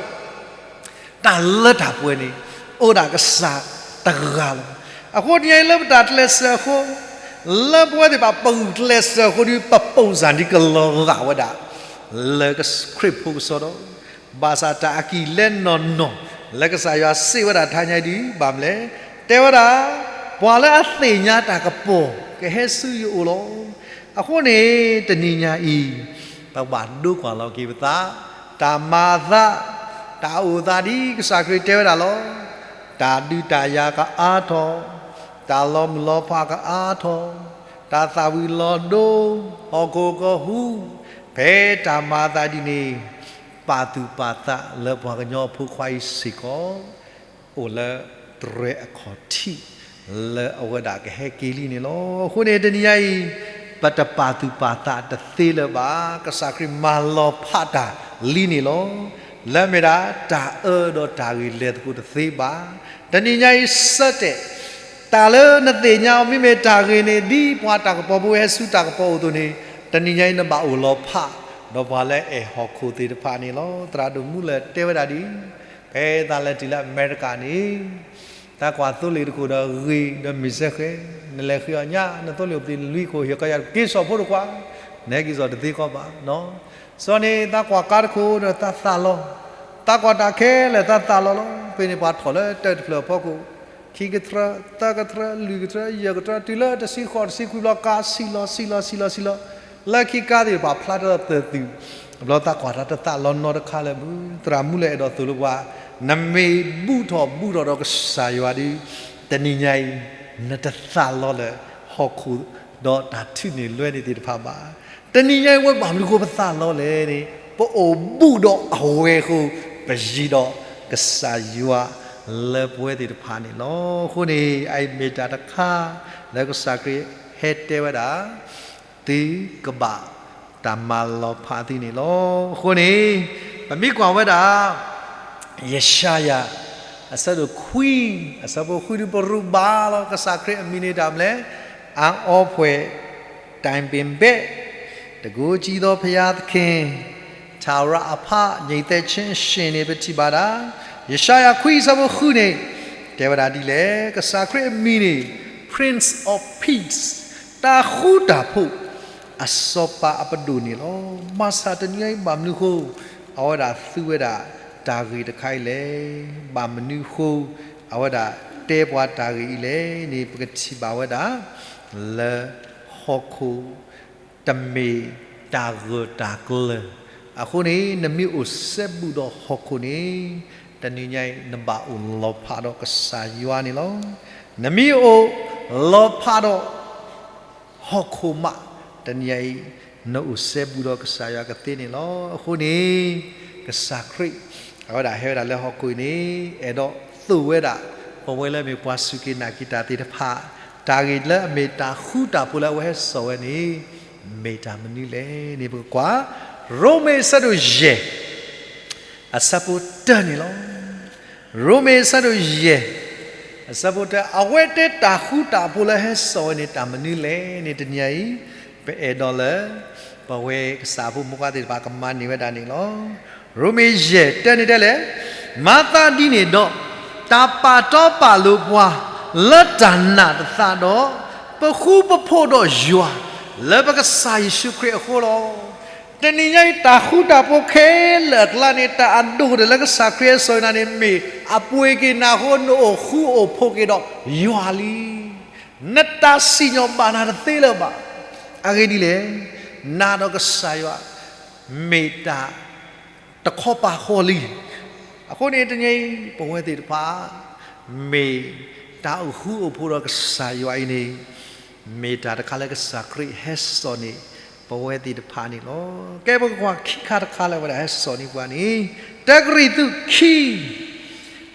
တၢ်လၢတၢ်ပှဲၤန့ၣ် အိၣ်ဒၣ်ကစၢ်တဂၤလီၤ. အဃိတနံၤညါအံၤလၢပတၢ်ကျဲးစၢးအဃိ, လၢပဝဲသ့ၣ်တဖၣ်ပဂုာ်ကျဲးစၢးအဃိဒီး ပပိာ်စၢ်ဒ်ကလီၤဂာ်ဝဲဒၣ် လၢခရံာ်ဖိကစီဒီ ဘၣ်ဆၣ်တၢ်အကံၣ်လဲနီၢ်နီၢ် လၢကစၢ်ယွၤစံးဝဲဒၣ်တဟါညါအံၤဒ် ဘၣ်မနုၤလဲၣ်, တဲဝဲဒၣ်, ပှၤလၢအသ့ၣ်ညါတၢ်ကပီၤ ကဟဲဆူယအိၣ်လီၤ. အဃိန့ၣ် တနံၤညါအံၤ ပဘၣ်ဒိကွၢ်လီၤက့ၤပသး, တၢ်မၤအသး, တၢ်အိၣ်သးဒ်ကစၢ်ခရံာ်တဲဝဲဒၣ်လီၤ. တၢ်ဒုးတၢ်ယၤကအါထီၣ်, တၢ်လီၤမုၢ်လီၤဖးကအါထီၣ်, တၢ်သၣ်ဝံၤလီၤဒိ, ဟီၣ်ခိၣ်ကဟူး, ဖဲတၢ်မၤအသးဒ်န့ၣ် ပာ်သူၣ်ပာ်သးလၢပှၤကညီအဖိခွါအံၤစ့ၢ်ကီး အိၣ်လၢတြဲၤအခီၣ်ထံး လၢအဝဲဒၣ်ကဟဲက့ၤလံန့ၣ်လီၤ. အဃိန့ၣ် တနံၤညါအံၤ ပတပာ်သူၣ်ပာ်သးတသ့လၢၤဘၣ်. ကစၢ်ခရံာ်မၤလီၤဖးတၢ်လံန့ၣ်လီၤ. လၢအမ့ၢ်ဒၣ်တၢ်အၢဒီးတၢ်ဂ့ၤလဲၤသကိးတသ့ဘၣ်. တနံၤညါအံၤဆၢတဲာ်, တၢ်လၢနသ့ၣ်ညါအီၤမ့မ့ၢ်တၢ်ဂ့ၤန့ၣ် ဒ်ပှၤတၢ်ကပီၤဖိဟဲဆူတၢ်ကပီၤအိၣ်အသိးန့ၣ်, တနံၤညါအံၤနဘၣ်အိၣ်လီၤဖး ဒီးပှၤလၢအဲၣ်ဟီၣ်ခိၣ်သ့ၣ်တဖၣ်န့ၣ်လီၤ. သရၣ်ဒိၣ်မူလၢၢ်တဲဝဲဒၣ်ဒ်အံၤ, ဖဲသးလဲၤတုၤလၢအမဲရကၤန့ၣ် သးကွၢ်သိလ့ၣ်တခိၣ်ဒီးဂ့ၤဒီးမ့ၢ်စဲဃဲ, နလဲၤဃ့အီၤညါ နသိလ့ၣ်အိၣ်ပသ့ၣ်နလွံၢ်ခိၣ် ဟ့ၣ်ကယၤက့ၤစိာ်ဖိတကွၢ်, နဟဲက့ၤစိာ်တသ့ကီးဘၣ်နီၤ. စီၤန့ၣ်သးကွၢ်ကါတခိၣ်ဒီးသးသးလီၤ, သးကွၢ်တၢ်ခဲလၢာ်သးသးလီၤလီၤ. ဖဲန့ၣ်ပှၤထီၣ်လၢတၢၢ်တဖျၢၣ်အဖီခိၣ်, ခံကထြၢ, သၢကထြၢ, လွံၢ်ကထြၢ, ယဲၢ်ကထြၢ, တုၤလၢတဆံဃိးတဆံခွံဘျီ ကါဆံးလီၤဆံးလီၤဆံးလီၤဆံးလီၤ, လၢခံကါသ့ၣ်တဖၣ်ဖျါထီၣ်သၢၣ်သုး, ဘျီသးကွၢ်တၢ်တသးလီၤနီတခါလၢၤဘၣ်. သရၣ်မူလၢၢ်အဲၣ်ဒိးသိၣ်လိပှၤ, နမ့ၢ်ဘူၣ်ထီၣ်ဘူၣ်ထီၣ်ဒီးကစၢ်ယွၤဒီး, တနံၤညါအံၤ နတသးလီၤလၢဟီၣ်ခိၣ်ဒီးတၢ်ထုးန့ၢ်လွဲန့ၢ်သ့ၣ်တဖၣ်ဘၣ်. တနံၤညါအံၤဝဲဘၣ်မနုၤအဃိပသးလီၤလဲၣ်န့ၣ်, ပအိၣ်ဘူၣ်ဒီးအဝဲအဃိ, ပယံၤဒီးကစၢ်ယွၤလၢပဝဲသ့ၣ်တဖၣ်န့ၣ်လီၤ. အဃိန့ၣ် အအံၤမ့ၢ်တၢ်တခါလၢကစၢ်ခရံာ်ဟဲတဲဝဲဒၣ် သုကဘၣ်တၢ်မၤလီၤဖးသုန့ၣ်လီၤ. အဃိန့ၣ် ပမ့ၢ်ကွၢ်ဝဲဒၣ် ယၡါယၤ အဆၢဒိၣ်ခွံ အဆၢဖိဃုဒုး ပရူးဘၣ်လီၤ. ကစၢ်ခရံာ်အမံၤန့ၣ်တၢ်မနုၤလဲၣ်, အါအီပှဲၤ တိုင်ပင်ဘက်, တန်ခိုးကြီးသောဘုရားသခင်, ထာဝရအဖ ငြိမ်သက်ခြင်းရှင်န့ၣ် ပထံၣ်ဘၣ်ဒၣ် ယၡါယၤခွံအဆၢဖိဃုန့ၣ် တဲဝဲဒၣ်ဒ်လဲၣ်, ကစၢ်ခရံာ်အမံၤန့ၣ် Prince of Peace, တၢ်ဃူတၢ်ဖိး အစီၤပၤအပဒိၣ်န့ၣ်လီၤ. ဘၣ်ဆၣ်တနံၤအံၤဘၣ်မနုၤအဃိ အဝဲဒၣ်သူဝဲဒၣ်တၢ်ဂ့ၢ်တခါအံၤလဲၣ်. ဘၣ်မနုၤအဃိ အဝဲဒၣ်တဲပှၤတၢ်ဂ့ၢ်အံၤလဲၣ်န့ၣ် ပကထံၣ်ဘၣ်ဝဲဒၣ် လၢဟီၣ်ခိၣ် တမ့ၢ်တၢ်ဂၢၢ်တၢ်ကျၢၤ. အဃိန့ၣ် နမ့ၢ်အိၣ်စဲဘူးဒီးဟီၣ်ခိၣ်န့ၣ် တနံၤညါအံၤ နဘၣ်အိၣ်လီၤဖးဒီးကစၢ်ယွၤန့ၣ်လီၤ. နမ့ၢ်အိၣ်လီၤဖးဒီး ဟီၣ်ခိၣ်မး တနံၤညါအံၤ နအိၣ်စဲဘူးဒီးကစၢ်ယွၤကသ့န့ၣ်လီၤ. အဃိန့ၣ် ကစၢ်ခရံာ် အဝဲဒၣ်ဟဲဝဲဒၣ်လၢဟီၣ်ခိၣ်အံၤန့ၣ် အဲၣ်ဒိးသိၣ်ဝဲဒၣ် ပဝဲလၢအမ့ၢ်ပှၤစူၢ်က့ၤနာ်က့ၤတၢ်သ့ၣ်တဖၣ် တၢ်ဂ့ၢ်လၢအမ့ၢ်တၢ်ဃူတၢ်ဖိးလၢအဝဲဟဲစိာ်ဝဲန့ၣ် မ့ၢ်တၢ်မနုၤလဲၣ်န့ၣ် ပကကွၢ် ရိမ့ၤအဆၢဒိၣ်ယဲၢ် အဆၢဖိတၢန့ၣ်လီၤ. ရိမ့ၤအဆၢဒိၣ်ယဲၢ် အဆၢဖိတၢ အဝဲတဲတၢ်ဃူတၢ်ဖိးလၢဟဲစိာ်ဝဲန့ၣ် တၢ်မနုၤလဲၣ်န့ၣ် တနံၤအံၤ ပအဲၣ်ဒိးလၢ ပဝဲကစၢ်အဖိမုၣ်ဖိခွါသ့ၣ်တဖၣ်ကမၤန့ၢ်ဝဲဒၣ်န့ၣ်လီၤ. ရိမ့ၤယဲၢ်တၢန့ၣ်တဲလဲၣ်, မၤသးဒ်န့ၣ်ဒီး တၢ်ပာ်တီပာ်လိၤပှၤ လၢတၢ်နာ်တသးဒီး ပဃူပဖိးဒီးယွၤ လၢပကစၢ်ယ့ၣ်ၡူးခရံာ်အဃိလီၤ. တနံၤညါအံၤ တၢ်ဃူတၢ်ဖိးခဲလၢာ်အကျါန့ၣ် တၢ်အဒိၣ်ကတၢၢ်လၢကစၢ်ခရံာ်ဟဲစိာ်နၤန့ၣ် မ့ၢ်အပှ့ၤက့ၤနၤအဃိ နအိၣ်ဃူအိၣ်ဖိးက့ၤဒီးယွၤလံ. နတၢ်စံၣ်ညီၣ်ဘၣ်နၤတသ့လၢၤဘၣ်. အဂ့ၢ်ဒ်လဲၣ်, နၤဒီးကစၢ်ယွၤ မ့ၢ်တၢ်တခီပၤဃီလံ. အဃိန့ၣ် တနံၤအံၤ ပဝဲသ့ၣ်တဖၣ် မ့ၢ်တၢ်အိၣ်ဃူအိၣ်ဖိးဒီးကစၢ်ယွၤအံၤန့ၣ် မ့ၢ်တၢ်တခါလၢကစၢ်ခရံာ်ဟဲစိာ်န့ၢ် ပဝဲသ့ၣ်တဖၣ်န့ၣ်လီၤ. ကဲပကကွၢ်ခံခါတခါလၢအဝဲဒၣ်ဟဲစိာ်န့ၢ်ပှၤန့ၣ် တၢကရံၣ်သူးခံ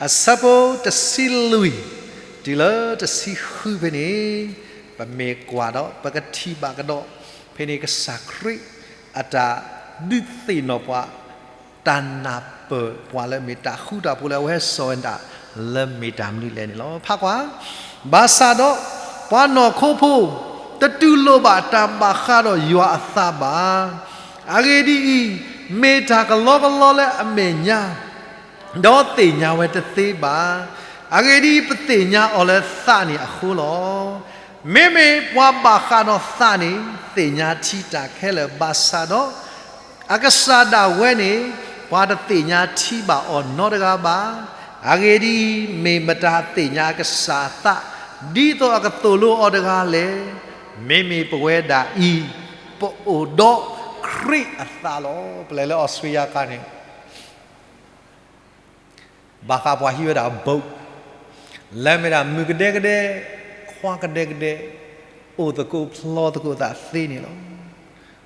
အဆၢဖိတဆံလွံၢ် တုၤလၢတဆံဃုဖဲန့ၣ် ပမ့ၢ်ကွၢ်ဒီး ပကထံၣ်ဘၣ်ကဒီး ဖဲန့ၣ်ကစၢ်ခရံာ်အတၢ်ဒုးသ့ၣ်နီၣ်ပှၤ တၢ်နၢ်ပၢၢ်ပှၤလၢမ့ၢ်တၢ်ဃူတၢ်ဖိးလၢအဝဲဟဲစိာ်ဝဲဒၣ် လၢမ့ၢ်တၢ်မနုၤလဲၣ်န့ၣ်လီၤ. ဖးကွၢ်, ဘၣ်ဆၣ်ဒီး ပှၤနီၢ်ခိဖိ တတူၢ်လိာ်ဘၣ်တၢ်ဘၣ်ဃးဒီးယွၤအသးဘၣ်. အဂ့ၢ်ဒ်အံၤ, မ့ၢ်တၢ်ကလီကလီလၢအမဲာ်ညါ ဒီးသ့ၣ်ညါဝဲတသ့ဘၣ်. အဂ့ၢ်ဒ်အံၤ, ပသ့ၣ်ညါအီၤလၢသးန့ၣ်အဃိလီၤ. မ့မ့ၢ်ပှၤဘၣ်ဃးဒီးသးန့ၣ် သ့ၣ်ညါထံတၢ်ခဲလၢာ်ဘၣ်ဆၣ်ဒီး, အကစၢ်ဒၣ်ဝဲန့ၣ် ပှၤတသ့ၣ်ညါထံဘၣ်အီၤနီတဂၤဘၣ်. အဂ့ၢ်ဒ်အံၤ, မ့ၢ်မတၤသ့ၣ်ညါအကစၢ်အသး ဒ်သိးအကသိၣ်လိအီၤတဂၤလဲၣ်. မ့မ့ၢ်ပဝဲဒၣ်အံၤ ပအိၣ်ဒီးခရံာ်အသးလီၤ. ပလဲၤလၢအီစထြ့လယါအခါန့ၣ် ဘၣ်ဃးပှၤဟံးဝဲဒၣ် boat, လၢမ့ၢ်ဒၣ်မုၢ်ကဒဲကဒဲ, ခွါကဒဲကဒဲ, အိၣ်သကိးဖျီသကိးသးသ့န့ၣ်လီၤ.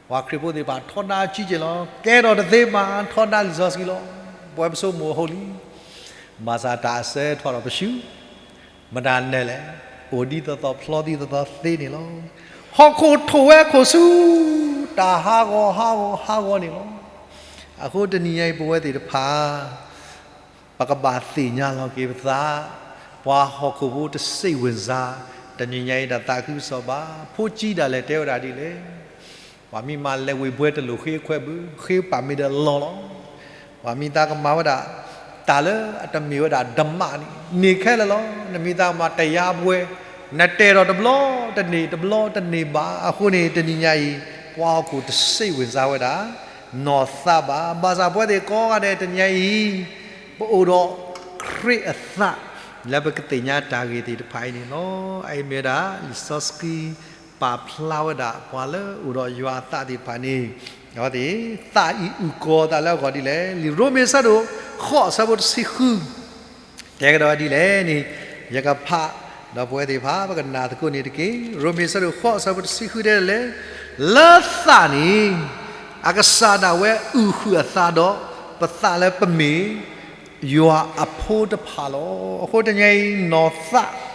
ပှၤခရံာ်ဖိသ့ၣ်တဖၣ်ထီဒါကံက့ၤလီၤ. ကဲထီၣ်တသ့ဘၣ်, ထီဒါလံာ်စီဆှံလီၤ. ပဝဲပဆိကမိၣ်အဟိလံ. ဘၣ်ဆၣ်တၢ်အစၢထီၣ်ဒီးပဆူ မတၤနဲလဲၣ်, အိၣ်ဒ်သိးသိးဖျီဒ်သိးသိးသ့န့ၣ်လီၤ. ဟီၣ်ခိၣ်ထိၣ်ဝဲအခိၣ်ဆူ တၢ်ဟးဂီၤဟးဂီၤဟးဂီၤန့ၣ်လီၤ. အဃိတနံၤညါအံၤ ပဝဲသ့ၣ်တဖၣ် ပကဘၣ်သ့ၣ်ညါလီၤက့ၤပသး, ပှၤဟီၣ်ခိၣ်ဖိတစိတ်ဝင်စား တနံၤညါအံၤ တၢ်သးခုကစီၣ်ဘၣ်. ဖိကံဒၣ်လဲာ်တဲဝဲဒၣ်ဒ်လဲၣ်. ပှၤမ့ၢ်မၤလဲၤဝ့ၢ်ဘှဲတလိၣ်ဃ့ခွဲးဘၣ်, ဃ့ပာ်မ့ၢ်ဒီးလီၤလီၤ. ပှၤမ့ၢ်သးကမၤဝဲဒၣ် တၢ်လၢအတမ့ၢ်ဝဲဒၣ်ဓမ္မန့ၣ် န့ၢ်ခဲလၢာ်လီၤ. နမ့ၢ်သးကမၤတယါဘှဲ, နတဲဒီးတဘျီတန့ၢ် တဘျီတန့ၢ်ဘၣ်. အဃိန့ၣ် တနံၤညါအံၤ ပှၤဟီၣ်ခိၣ်တစိတ်ဝင်စားဝဲဒၣ် နီၢ်သးဘၣ်. ဘၣ်ဆၣ်ပဝဲသ့ၣ်ကိးဂၤဒဲးတနံၤညါအံၤ ပအိၣ်ဒီးခရံာ်အသး လၢပကသ့ၣ်ညါတၢ်ဂ့ၢ်သ့ၣ်တဖၣ်အံၤန့ၣ်လီၤ. အအံၤမ့ၢ်ဝဲဒၣ် လံာ်စီဆှံ ပာ်ဖျါဝဲဒၣ် ပှၤလၢအအိၣ်ဒီးယွၤအသးသ့ၣ်တဖၣ်န့ၣ် အဝဲသ့ၣ် သးအံၤအုၣ်ကီၤအသးလၢအဂီၢ်ဒ်လဲၣ်. လံာ်ရိမ့ၤအဆၢဒိၣ်ဃိး အဆၢဖိတဆံဃု တဲကဒီးဒ်လဲၣ်န့ၣ် ယကဖး ဒီးပဝဲသ့ၣ်တဖၣ် ပကနၣ်သကိးန့ၣ်တက့ၢ်. ရိမ့ၤအဆၢဒိၣ်ဃိး အဆၢဖိတဆံဃုတဲဒ်လဲၣ်, လၢသးန့ၣ် အကစၢ်ဒၣ်ဝဲအုၣ်ဃုာ်အသးဒီး ပသးလၢပမ့ၢ် ယွၤအဖိတဖၣ်လီၤ. အဃိတနံၤညါအံၤ နီၢ်သး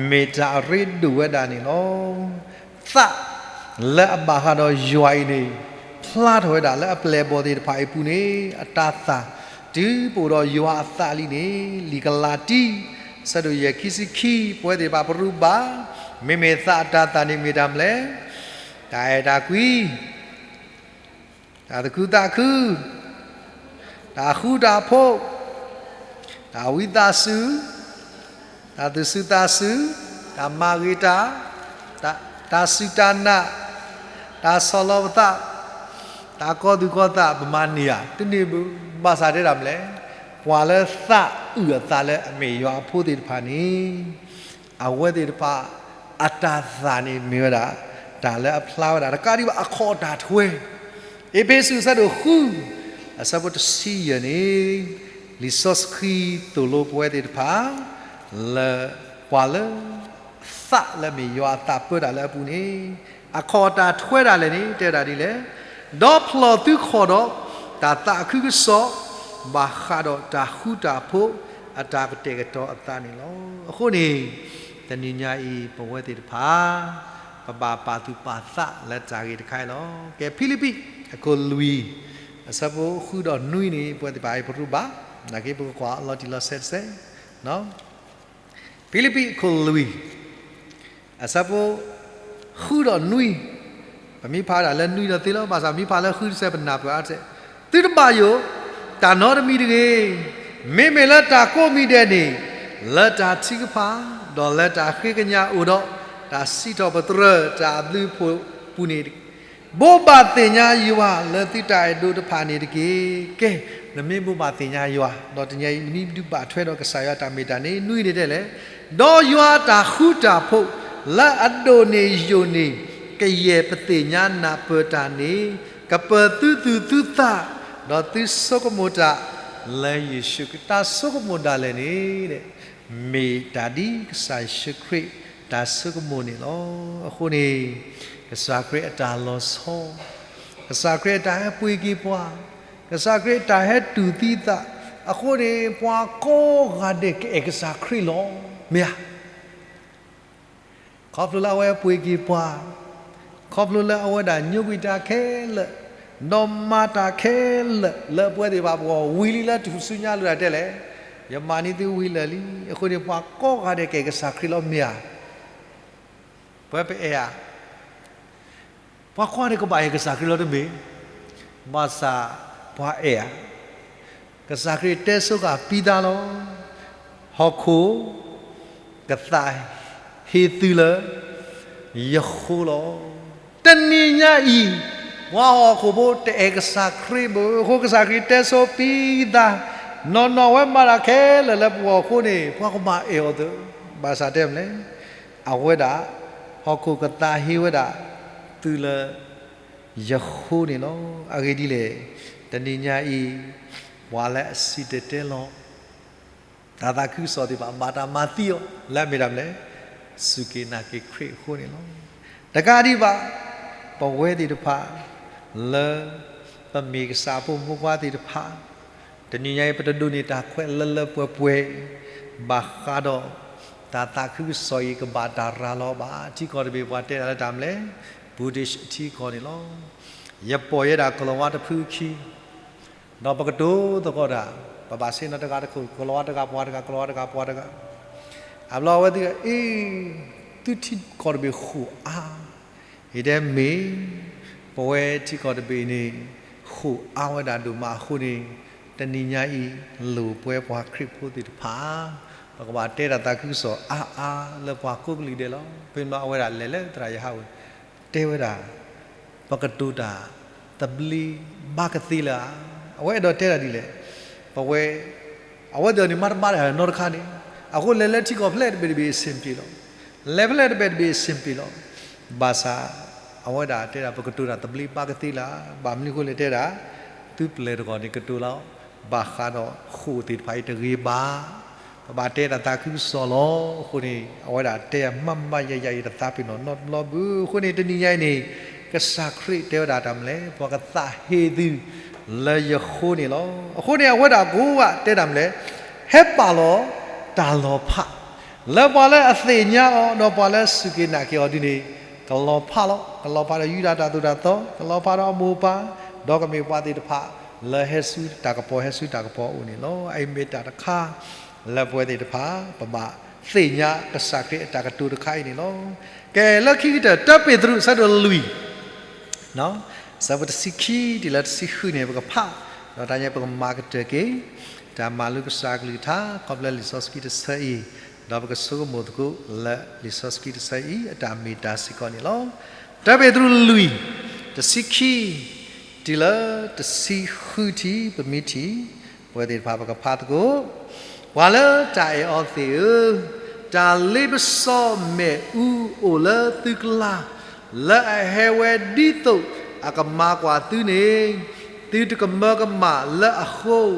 မ့ၢ်တၢ်အရ့ဒိၣ်ဝဲဒၣ်န့ၣ်လီၤ. သးလၢအဘၣ်ဃးဒီးယွၤအံၤန့ၣ် ဖျါထီၣ်ဝဲဒၣ်လၢအပျဲၢ်အဘီၣ်သ့ၣ်တဖၣ်အံၤအပူၤန့ၣ် အတၤသၣ် တုၤပအိၣ်ဒီးယွၤအသးလံန့ၣ် လံာ်ကလၤတံ အဆၢဒိၣ်ယဲၢ် ခံဆံခံ ပဝဲသ့ၣ်တဖၣ်ပရူးဘၣ်, မ့မ့ၢ်သးအတၤသၣ်န့ၣ်မ့ၢ်တၢ်မနုၤလဲၣ်, တၢ်အဲၣ်တၢ်ကွံ တၢ်သူၣ်ခုသးခု, တၢ်ဃူတၢ်ဖိး, တၢ်ဝံသးစူၤ, တၢ်သူၣ်စူၤသးစူၤ, တၢ်မၤဂ့ၤတၢ်, တၢ်စူၢ်တၢ်နာ်, တၢ်ဆီၣ်လီၤပသး, တၢ်ကီသူၣ်ကီသး ပမၤန့ၢ်ဧါ, တန့ၢ်ဘၣ်. ဘၣ်ဆၣ်တဲဒၣ်မနုၤလဲၣ်, ပှၤလၢသးအုၣ်အသးလၢအမ့ၢ်ယွၤအဖိသ့ၣ်တဖၣ်န့ၣ် အဝဲသ့ၣ်တဖၣ် အတၤသၣ်န့ၣ်မ့ၢ်ဝဲဒၣ် တၢ်လၢအဖျါဝဲဒၣ် တကးဒံးဘၣ် အခီၣ်တၢ်ထွဲ, အ့းဖ့းစူး အဆၢဒိၣ်ဃု အဆၢဖိတဆံယဲၢ်န့ၣ် လံာ်စီဆှံသိၣ်လိပဝဲသ့ၣ်တဖၣ် လၢ ပှၤလၢ သးလၢမ့ၢ်ယွၤအသးပၢတၢ်လၢအပူၤန့ၣ် အခီၣ်တၢ်ထွဲဒၣ်လဲာ်န့ၣ် တဲဝဲဒၣ်ဒ်လဲၣ်, ဒီးဖျီၣ်သုခီၣ်ဒီး တၢ်သးခုကစီၣ် ဘၣ်ဃးဒီးတၢ်ဃူတၢ်ဖိး အတၢ်ကတဲာ်ကတီၤအသးန့ၣ်လီၤ. အဃိန့ၣ် တနံၤညါအံၤ ပဝဲသ့ၣ်တဖၣ် ပဘၣ်ပာ်သူၣ်ပာ်သးလၢတၢ်ဂ့ၢ်တခါအံၤလီၤ. ကဲ ဖံလံးပံး အခိၣ်လွံၢ် အဆၢဖိဃုဒီးနွံန့ၣ် ပဝဲသ့ၣ်တဖၣ်အံၤပရူးဘၣ်, နာ်က့ပကကွၢ်လီၤတံၢ်လီၤဆဲးတစဲး ဖံလံးပံးအခိၣ်လွံၢ် အဆၢဖိ ဃုဒီးနွံ, ပမ့ၢ်ဖးဒၣ်လၢနွံဒီးသ့လီၤ, ဘၣ်ဆၣ်မ့ၢ်ဖးလၢဃုတစဲး ပနၢ်ပၢၢ်အါတစဲး, သုတဘၣ်ယိၣ် တၢ်နီတမံၤတဂ့ၤ, မ့မ့ၢ်လၢတၢ်ကိးမံၤဒဲးန့ၣ် လၢတၢ်ထုကဖၣ်, ဒီးလၢတၢ်ဃ့ကညးအိၣ်ဒီး တၢ်စံးထီၣ်ပတြၢၤတၢ်အဘျုးအဖှိၣ်အပူၤန့ၣ် ဘိးဘၣ်သ့ၣ်ညါယွၤလၢသုတၢ်အဲၣ်ဒိးတဖၣ်န့ၣ်တက့ၢ်. ကဲ, နမ့ၢ်ဘိးဘၣ်သ့ၣ်ညါယွၤ ဒီးတနံၤအံၤ နမ့ၢ်ဒုးဘၣ်ထွဲဒီးကစၢ်ယွၤတၢ်မ့ၢ်တၢ်န့ၣ် နွံန့ၣ်တဲလဲၣ်, ဒီးယွၤအတၢ်ဃူတၢ်ဖိး လၢအဒိၣ်န့ၢ်ယိာ်န့ၢ် ကယဲၢ်ပသ့ၣ်ညါနၢ်ပၢၢ်တၢ်န့ၣ် ကပၢၤသုသူၣ်သုသး, ဒီးသုဆိကမိၣ်တၢ် လၢယ့ၣ်ၡူးခရံာ် တၢ်ဆိကမိၣ်ဒၣ်လဲာ်န့ၣ် မ့ၢ်တၢ်ဒ်ကစၢ်ယ့ၣ်ၡူးခရံာ် တၢ်ဆိကမိၣ်န့ၣ်လီၤ. အဃိန့ၣ် ကစၢ်ခရံာ်အတၢ်လီၤဆီ, ကစၢ်ခရံာ်အတၢ်ဟဲပှ့ၤက့ၤပှၤ, ကစၢ်ခရံာ်အတၢ်ဟဲတူၢ်သံသး, အဃိန့ၣ် ပှၤကိးဂၤဒဲးကအဲၣ်ကစၢ်ခရံာ်လီၤ. မ့ၢ်ဧါ. ခီဖျိလၢအဝဲပှ့ၤက့ၤပှၤ, ခီဖျိလၢအဝဲဒၣ်ညိကွံာ်တၢ်ခဲလၢာ်, ဒီးမၤတၢ်ခဲလၢာ် လၢပဝဲသ့ၣ်တဖၣ်ပဂီၢ် ဝံၤလံလၢထူၣ်စုညါလိာ်တၢ်တဲလဲၣ်, ယမၤန့ၢ်သုဝံၤလၢာ်လံ. အဃိန့ၣ် ပှၤကိးဂၤဒဲးကအဲၣ်ကစၢ်ခရံာ်လီၤ. မ့ၢ်ဧါ. ပဝဲပအဲၣ်ဧါ. ပှၤကိးဂၤဒဲးကဘၣ်အဲၣ်ကစၢ်ခရံာ်လီၤတမ့ၢ်, ဘၣ်ဆၣ်ပှၤအဲၣ်ဧါ. ကစၢ်ခရံာ်တဲဆိဃာ်ပံသးလီၤ. ဟီၣ်ခိၣ် ကသးဟ့သုလၢ ယဃိလီၤ. တနံၤညါအံၤ ပှၤဟီၣ်ခိၣ်ဖိတအဲၣ်ကစၢ်ခရံာ်ဘၣ်အဃိ ကစၢ်ခရံာ်တဲဆိပံသး, နီၢ်နီၢ်ဝဲမၤတၢ်ခဲလၢာ်လၢပဂီၢ်အဃိန့ၣ် ပှၤကဘၣ်အဲၣ်အီၤသ့, ဘၣ်ဆၣ်တဲမနုၤလဲၣ်, အဝဲဒၣ် ဟီၣ်ခိၣ်ကသးဟ့ဝဲဒၣ် သုလၢ ယဃိန့ၣ်လီၤ. အဂ့ၢ်ဒ်လဲၣ်, တနံၤညါအံၤ ပှၤလၢအစံၣ်တဲၤတဲလီၤ တၢ်သးခုကစီၣ်သ့ၣ်တဖၣ် ဘၣ်တၢ်မၤသံအီၤ လၢအမ့ၢ်တၢ်မနုၤလဲၣ်, စူၢ်က့ၤနာ်က့ၤခရံာ်အဃိန့ၣ်လီၤ. တကးဒံးဘၣ် ပဝဲသ့ၣ်တဖၣ် လၢ ပမ့ၢ်ကစၢ်အဖိမုၣ်ဖိခွါသ့ၣ်တဖၣ် တနံၤညါအံၤ ပတဒိးန့ၢ်တၢ်ခွဲးလၢလၢပှဲၤပှဲၤ ဘၣ်ဃးဒီး တၢ်သးခုကစီၣ်အံၤ ကဘၣ်တၢ်ရၤလီၤဘၣ်. ထံကီၢ်တဘ့ၣ် ပှၤတဲတၢ်လၢတၢ်မနုၤလဲၣ်, Buddhist ထံကီၢ်န့ၣ်လီၤ. ယပိာ်ယဲဒၣ်ကီၤလၤဝါတဖုခံ ဒီးပကတိၤသကိးတၢ်, ပဘၣ်ဆ့ၣ်နီၤတဂၤတခိၣ် ကလီၤဝါတဂၤပှၤတဂၤ ကလီၤဝါတဂၤပှၤတဂၤ, အဘျီအဝဲသ့ၣ်အံၤ, သုထံကီၢ်တဘ့ၣ်ဃိာ်အါ, အံၤဒဲမ့ၢ်, ပဝဲထံကီၢ်တဘ့ၣ်အံၤန့ၣ်, ဃိာ်အါဝဲဒၣ်ဒိၣ်မးအဃိန့ၣ်, တနံၤညါအံၤ, လိၣ်ပဝဲပှၤခရံာ်ဖိသ့ၣ်တဖၣ်, ပကဘၣ်တဲတၢ်သးခုကစီၣ်အါအါလၢပှၤကိးကလုာ်ဒဲးလီၤ. ဖဲမ့ၢ်အဝဲဒၣ်လဲၤလၢသရၣ်ယဟၣ်ဝဲ တဲဝဲဒၣ်, ပကတိၤတၢ်သဘျ့ဘၣ်ကသ့လၢၤဧါ. အဝဲအဲၣ်ဒိးတဲတၢ်ဒ်လဲၣ်, ပဝဲ, အဝဲသ့ၣ်န့ၣ်မၤတဘၣ်တၢ်နီတခါန့ၣ်, အဃိလဲၤလၢထံကီၢ်ဖျဲၣ်တဘ့ၣ်တဘ့ၣ်အဆင်ပြေလီၤ. လဲၤဖဲလဲၣ်တဘ့ၣ်တဘ့ၣ်အဆင်ပြေလီၤ. ဘၣ်ဆၣ်, အဝဲဒၣ်တဲဒၣ်ပကတိၤတၢ်သဘျ့ဘၣ်ကသ့လၢၤဧါ, ဘၣ်မနုၤအဃိလဲၣ်တဲဒၣ်, သုပျဲၢ်တဂီၢ်န့ၣ်ကတိၤလီၤ, ဘၣ်ဃးဒီးဃိာ်သ့ၣ်တဖၣ်အံၤတဂ့ၤဘၣ် ပဘၣ်တဲတၢ်သးခုကစီၣ်လီၤ. အဃိန့ၣ် အဝဲဒၣ်တဲမးမးယၤယၤအံၤတသးပ့ၤနီၣ်နီတဘျီဘၣ်. အဃိန့ၣ်တနံၤညါအံၤန့ၣ်, ကစၢ်ခရံာ်တဲဝဲဒၣ်တၢ်မနုၤလဲၣ်, ပှၤကသးဟ့သုလၢယဃိန့ၣ်လီၤ. အဃိန့ၣ်အဝဲဒၣ်ကိးဂၤတဲတၢ်မနုၤလဲၣ်, ဟဲပာ်လီၤတၢ်လီၤဖး လၢပှၤလၢအသ့ၣ်ညါအီၤ ဒီးပှၤလၢအစူၢ်က့ၤနာ်က့ၤအီၤဒ်န့ၣ်, ကလီၤဖးလီၤ. ကလီၤဖးဒီးယူဒၤတၢ်သိၣ်တၢ်သီ, ကလီၤဖးဒီးအမိၢ်အပၢ်, ဒီးကမ့ၢ်ပှၤသ့ၣ်တဖၣ် လၢဟဲဆူတၢ်ကပီၤ ဟဲဆူတၢ်ကပီၤအအိၣ်န့ၣ်လီၤ. အအံၤမ့ၢ်တၢ်တခါ လၢပဝဲသ့ၣ်တဖၣ် ပဘၣ်သ့ၣ်ညါကစၢ်ခရံာ်အတၢ်ကတိၤတခါအံၤန့ၣ်လီၤ. ကဲလၢခံကတၢၢ် တၢပ့းတရူး အဆၢဒိၣ်လွံၢ် အဆၢဖိတဆံခံတုၤလၢတဆံဃုန့ၣ် ပကဖး, ဒီးတၢ်ညါပကမၤကတၢၢ်က့ၤ တၢ်မၤလိကစၢ်အကလုၢ်ကထါ ခီဖျိလံာ်စီဆှံတဆၢအံၤ, ဒီးပကဆိကမိၣ်သကိးလၢလံာ်စီဆှံတဆၢအံၤ အတၢ်မ့ၢ်တၢ်စ့ၢ်ကီးန့ၣ်လီၤ. တၢပ့းတရူးလွံၢ် တဆံခံ တုၤလၢတဆံဃုထံၣ် ပမ့ၢ်ထံၣ်, ပဝဲသ့ၣ်တဖၣ်ပကဖးသကိး, ပှၤလၢတၢ်အဲၣ်အီၤသ့ၣ်ဧၢ, တၢ်လ့ပစီမ့ၣ်အူအိၣ်လၢသုကျါ, လၢအဟဲဝဲဒ်သိးအကမၤကွၢ်သုန့ၣ်, သုတကမၢကမၣ်လၢအဃိ, ဒ်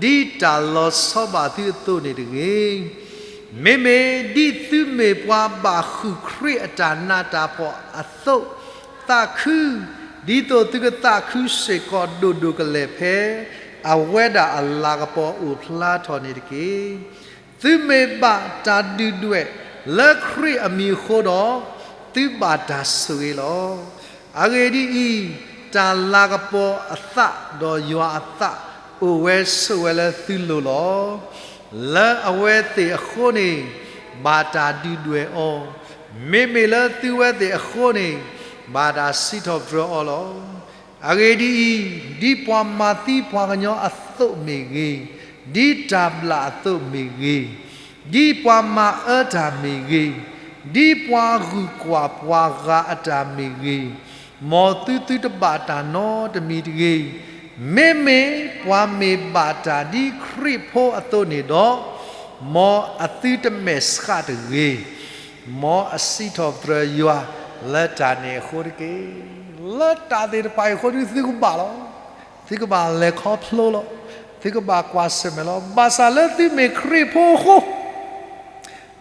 တၢ်လီၤဆီဘၣ်သုအသိးန့ၣ်တဂ့ၤ. မ့မ့ၢ်ဒ်သုမ့ၢ်ပှၤဘၣ်ဃုာ်ခရံာ်အတၢ်နးတၢ်ဖှီၣ်အသိး, သးခု, ဒ်သိးသုကသးခုစ့ၢ်ကီးဒိၣ်ဒိၣ်ကလဲာ်ဖဲ အဝဲဒၣ်အလၤကပီၤအိၣ်ဖျါထီၣ်န့ၣ်တက့ၢ်. သုမ့ၢ်ဘၣ်တၢ်ဒုၣ်ဒွဲၣ်လၢခရံာ်အမံၤအဃိဒီး, သုဘၣ်တၢ်ဆိၣ်ဂ့ၤလီၤ. အဂ့ၢ်ဒ်အံၤ, တၢ်လၤကပီၤအသးဒီးယွၤအသးအိၣ်ဝဲဆိးဝဲလၢသုလိၤလီၤ. လၢအဝဲသ့ၣ်အဃိန့ၣ်, ဘၣ်တၢ်ဒုၣ်ဒွဲၣ်အီၤ, မ့မ့ၢ်လၢသုဝဲသ့ၣ်အဃိန့ၣ်, ဘၣ်တၢ်စံးထီၣ်ပတြၢၤအီၤလီၤ. အဂ့ၢ်ဒ်အံၤ, ဒ်ပှၤမၤသံပှၤကညီအသိးမ့ၢ်ဂ့ၤ, ဒ်တၢ်ဘျၣ်အသိးမ့ၢ်ဂ့ၤ, ဒ်ပှၤမၤအၢတၢ်မ့ၢ်ဂ့ၤ, ဒ်ပှၤဂုာ်ကွၢ်ပှၤဂၤအတၢ်မ့ၢ်ဂ့ၤ, မ်သုသုတဘၣ်တၢ်နီတမံၤတဂ့ၤ. မ့မ့ၢ်ပှၤမ့ၢ်ဘၣ်တၢ်ဒ်ခရံာ်ဖိအသိးန့ၣ်ဒီး, မ်အသုတမဲာ်ဆှးတဂ့ၤ. မ်အစံးထီၣ်ပတြၢၤယွၤလၢတၢ်န့ၣ်အဃိတက့ၢ်. လၢတၢ်သ့ၣ်တဖၣ်အံၤအဃိဒီးသုကဘၣ်လီၤ. သုကဘၣ်လဲၤခီဖျိလီၤ. သုကဘၣ်ကွၢ်ဆၢၣ်မဲာ်လီၤ. ဘၣ်ဆၣ်လၢသုမ့ၢ်ခရံာ်ဖိအဃိ,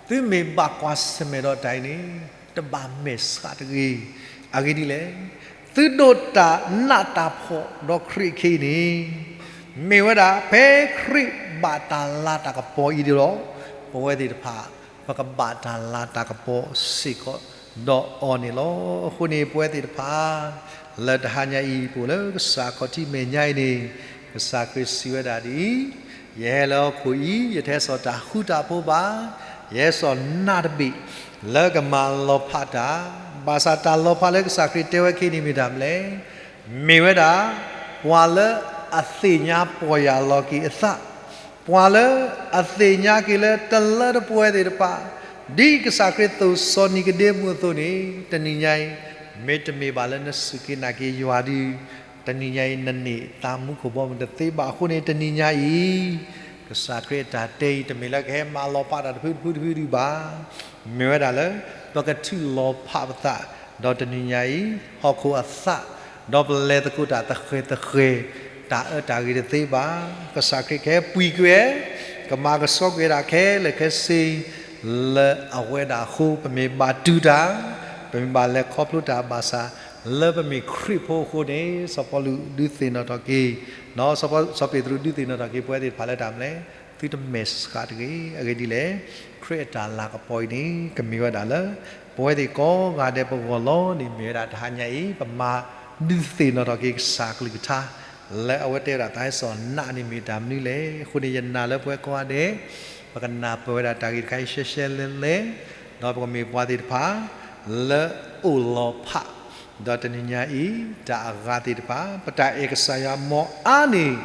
သုမ့ၢ်ဘၣ်ကွၢ်ဆၢၣ်မဲာ်ဒီးတၢ်အံၤန့ၣ်, တဘၣ်မဲာ်ဆှးတဂ့ၤ. အဂ့ၢ်ဒ်လဲၣ်, သုဒိးတၢ်နးတၢ်ဖှီၣ်ဒီးခရံာ်အခံန့ၣ်, မ့ၢ်ဝဲဒၣ်ဖဲခရံာ်ဘၣ်တၢ်လၤတၢ်ကပီၤအံၤဒီး, ပဝဲသ့ၣ်တဖၣ် ပကဘၣ်တၢ်လၤတၢ်ကပီၤစ့ၢ်ကီးဒီးအီၤန့ၣ်လီၤ. အဃိန့ၣ်ပဝဲသ့ၣ်တဖၣ် လၢတဟါညါအံၤ ပအိၣ်လၢကစၢ်ခီၣ်ထံးမဲာ်ညါအံၤန့ၣ်, ကစၢ်ခရံာ်စံးဝဲဒၣ်ဒ်အံၤ, ယဟဲလၢဟီၣ်ခိၣ်အံၤ ယတဟဲစိာ်တၢ်ဃူတၢ်ဖိးဘၣ်. ယဟဲစိာ်နးတဘ့ၣ် လၢကမၤလီၤဖးတၢ်. ဘၣ်ဆၣ်တၢ်လီၤဖးလၢကစၢ်ခရံာ်တဲဝဲခဲအံၤန့ၣ်မ့ၢ်တၢ်မနုၤလဲၣ်. မ့ၢ်ဝဲဒၣ် ပှၤလၢအသ့ၣ်ညါပီၢ်ယၢ်လီၤက့ၤအသး, ပှၤလၢအသ့ၣ်ညါက့ၤလၢတလၢတပှဲၤသ့ၣ်တဖၣ်, ဒ်ကစၢ်ခရံာ်သိၣ်စီၤနံၤကဒ့မူးအသိးန့ၣ်, တနံၤညါအံၤ မ့တမ့ၢ်ဘၣ်လၢနစူၢ်က့ၤနာ်က့ၤယွၤဒီး, တနံၤညါအံၤ နန့ၢ်သးမူခိၣ်ဘီမုၢ်တသ့ဘၣ်. အဃိန့ၣ် တနံၤညါအံၤ ကစၢ်ခရံာ်အတၢ်တဲအံၤ တမ့ၢ်လၢကဟဲမၤလီၤဖးတၢ်တဖုတဖုတဖုဒံးဘၣ်. မ့ၢ်ဝဲဒၣ်လၢ ပကထုးလီၤဖးပသး, ဒီးတနံၤညါအံၤ ဟီၣ်ခိၣ်အသး, ဒီးပလဲၤသကိးတၢ်သဃဲၤသဃဲၤ, တၢ်အၢတၢ်ဂ့ၤတသ့ဘၣ်. ကစၢ်ခရံာ်ကဟဲပှ့ၤကွံာ်, ကမၤကဆှီကွံာ်ဒၣ်ခဲလၢာ်ခဲဆ့ လၢအဝဲဒၣ်အဃိ ပမ့ၢ်ဘၣ်တူၢ်တၢ်, ပမ့ၢ်ဘၣ်လဲၤခီဖျိတၢ်ဘၣ်ဆၣ်, လၢပမ့ၢ်ခရံာ်ဖိအဃိန့ၣ် စီၤပီလူးဒုးသ့ၣ်နီၣ်ထီၣ်က့ၤ, စီၤပ့းတရူးဒုးသ့ၣ်နီၣ်ထီၣ်က့ၤ ပဝဲသ့ၣ်တဖၣ်လၢတၢ်မနုၤလဲၣ်, သုတမဲာ်ဆှးတဂ့ၤ. အဂ့ၢ်ဒ်လဲၣ်, ခရံာ်အတၢ်လၤကပီၤအံၤန့ၣ် ကမ့ၢ်ဝဲဒၣ်လၢ ပဝဲသ့ၣ်ကိးဂၤဒဲးပဂီၢ်လီၤန့ၣ် မ့ၢ်ဝဲဒၣ်တဟါညါအံၤ ပမၤဒုးသ့ၣ်နီၣ်ထီၣ်က့ၤကစၢ်ကလုၢ်ကထါ လၢအဝဲတဲဝဲဒၣ်သးဟဲစိာ်နးန့ၣ်မ့ၢ်တၢ်မနုၤလဲၣ်. အဃိန့ၣ် ယနာ်လၢပဝဲကိးဂၤဒဲး ပကနၢ်ပၢၢ်ဝဲဒၣ်တၢ်ဂ့ၢ်တခါအံၤရှဲရှဲလဲလဲ, ဒီးပကမ့ၢ်ပှၤသ့ၣ်တဖၣ် လၢအိၣ်လီၤဖး, ဒီးတနံၤညါအံၤ တၢ်အဂၤသ့ၣ်တဖၣ် ပတၢ်အဲၣ်ကစၢ်ယွၤမ်အါန့ၢ်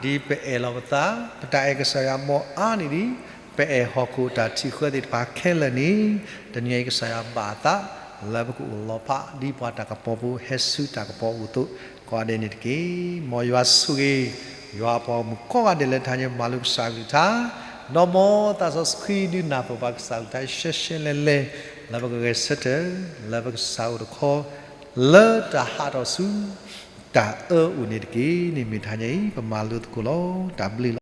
ဒ်ပအဲၣ်လီၤပသး, ပတၢ်အဲၣ်ကစၢ်ယွၤမ်အါန့ၢ်ဒ် ပအဲၣ်ဟီၣ်ခိၣ်တၢ်ထံၣ်ဃၢသ့ၣ်တဖၣ်ခဲလၢာ်န့ၣ်, တနံၤညါအံၤကစၢ်ယွၤဘၣ်အသး လၢပကအိၣ်လီၤဖး ဒ်ပှၤတၢ်ကပီၤဖိဟဲဆူတၢ်ကပီၤအအိၣ်အသိး ကိးဂၤဒဲးန့ၣ်တက့ၢ်. မ်ယွၤဆိၣ်ဂ့ၤ ယွၤအပှၤဂီၢ်မုၢ်ကိးဂၤဒဲးလၢတဟါညါ မၤလိကစၢ်အကလုၢ်ကထါ, ဒီးမ်သးစီဆှံဒုးနၢ်ပၢၢ်ပှၤကစၢ်အကလုၢ်ကထါရှဲရှဲလဲလဲ, လၢပကဂဲၤဆၢထၢၣ် လၢပကစၢ်အိၣ်တခီ လၢတၢ်ဟးထီၣ်ဆူ တၢ်အၢအိၣ်န့ၣ်တက့ၢ်. န့ၣ်မ့ၢ်တဟါညါအံၤ ပမၤလိသကိးလီၤ. တၢ်ဘျုးလီၤ.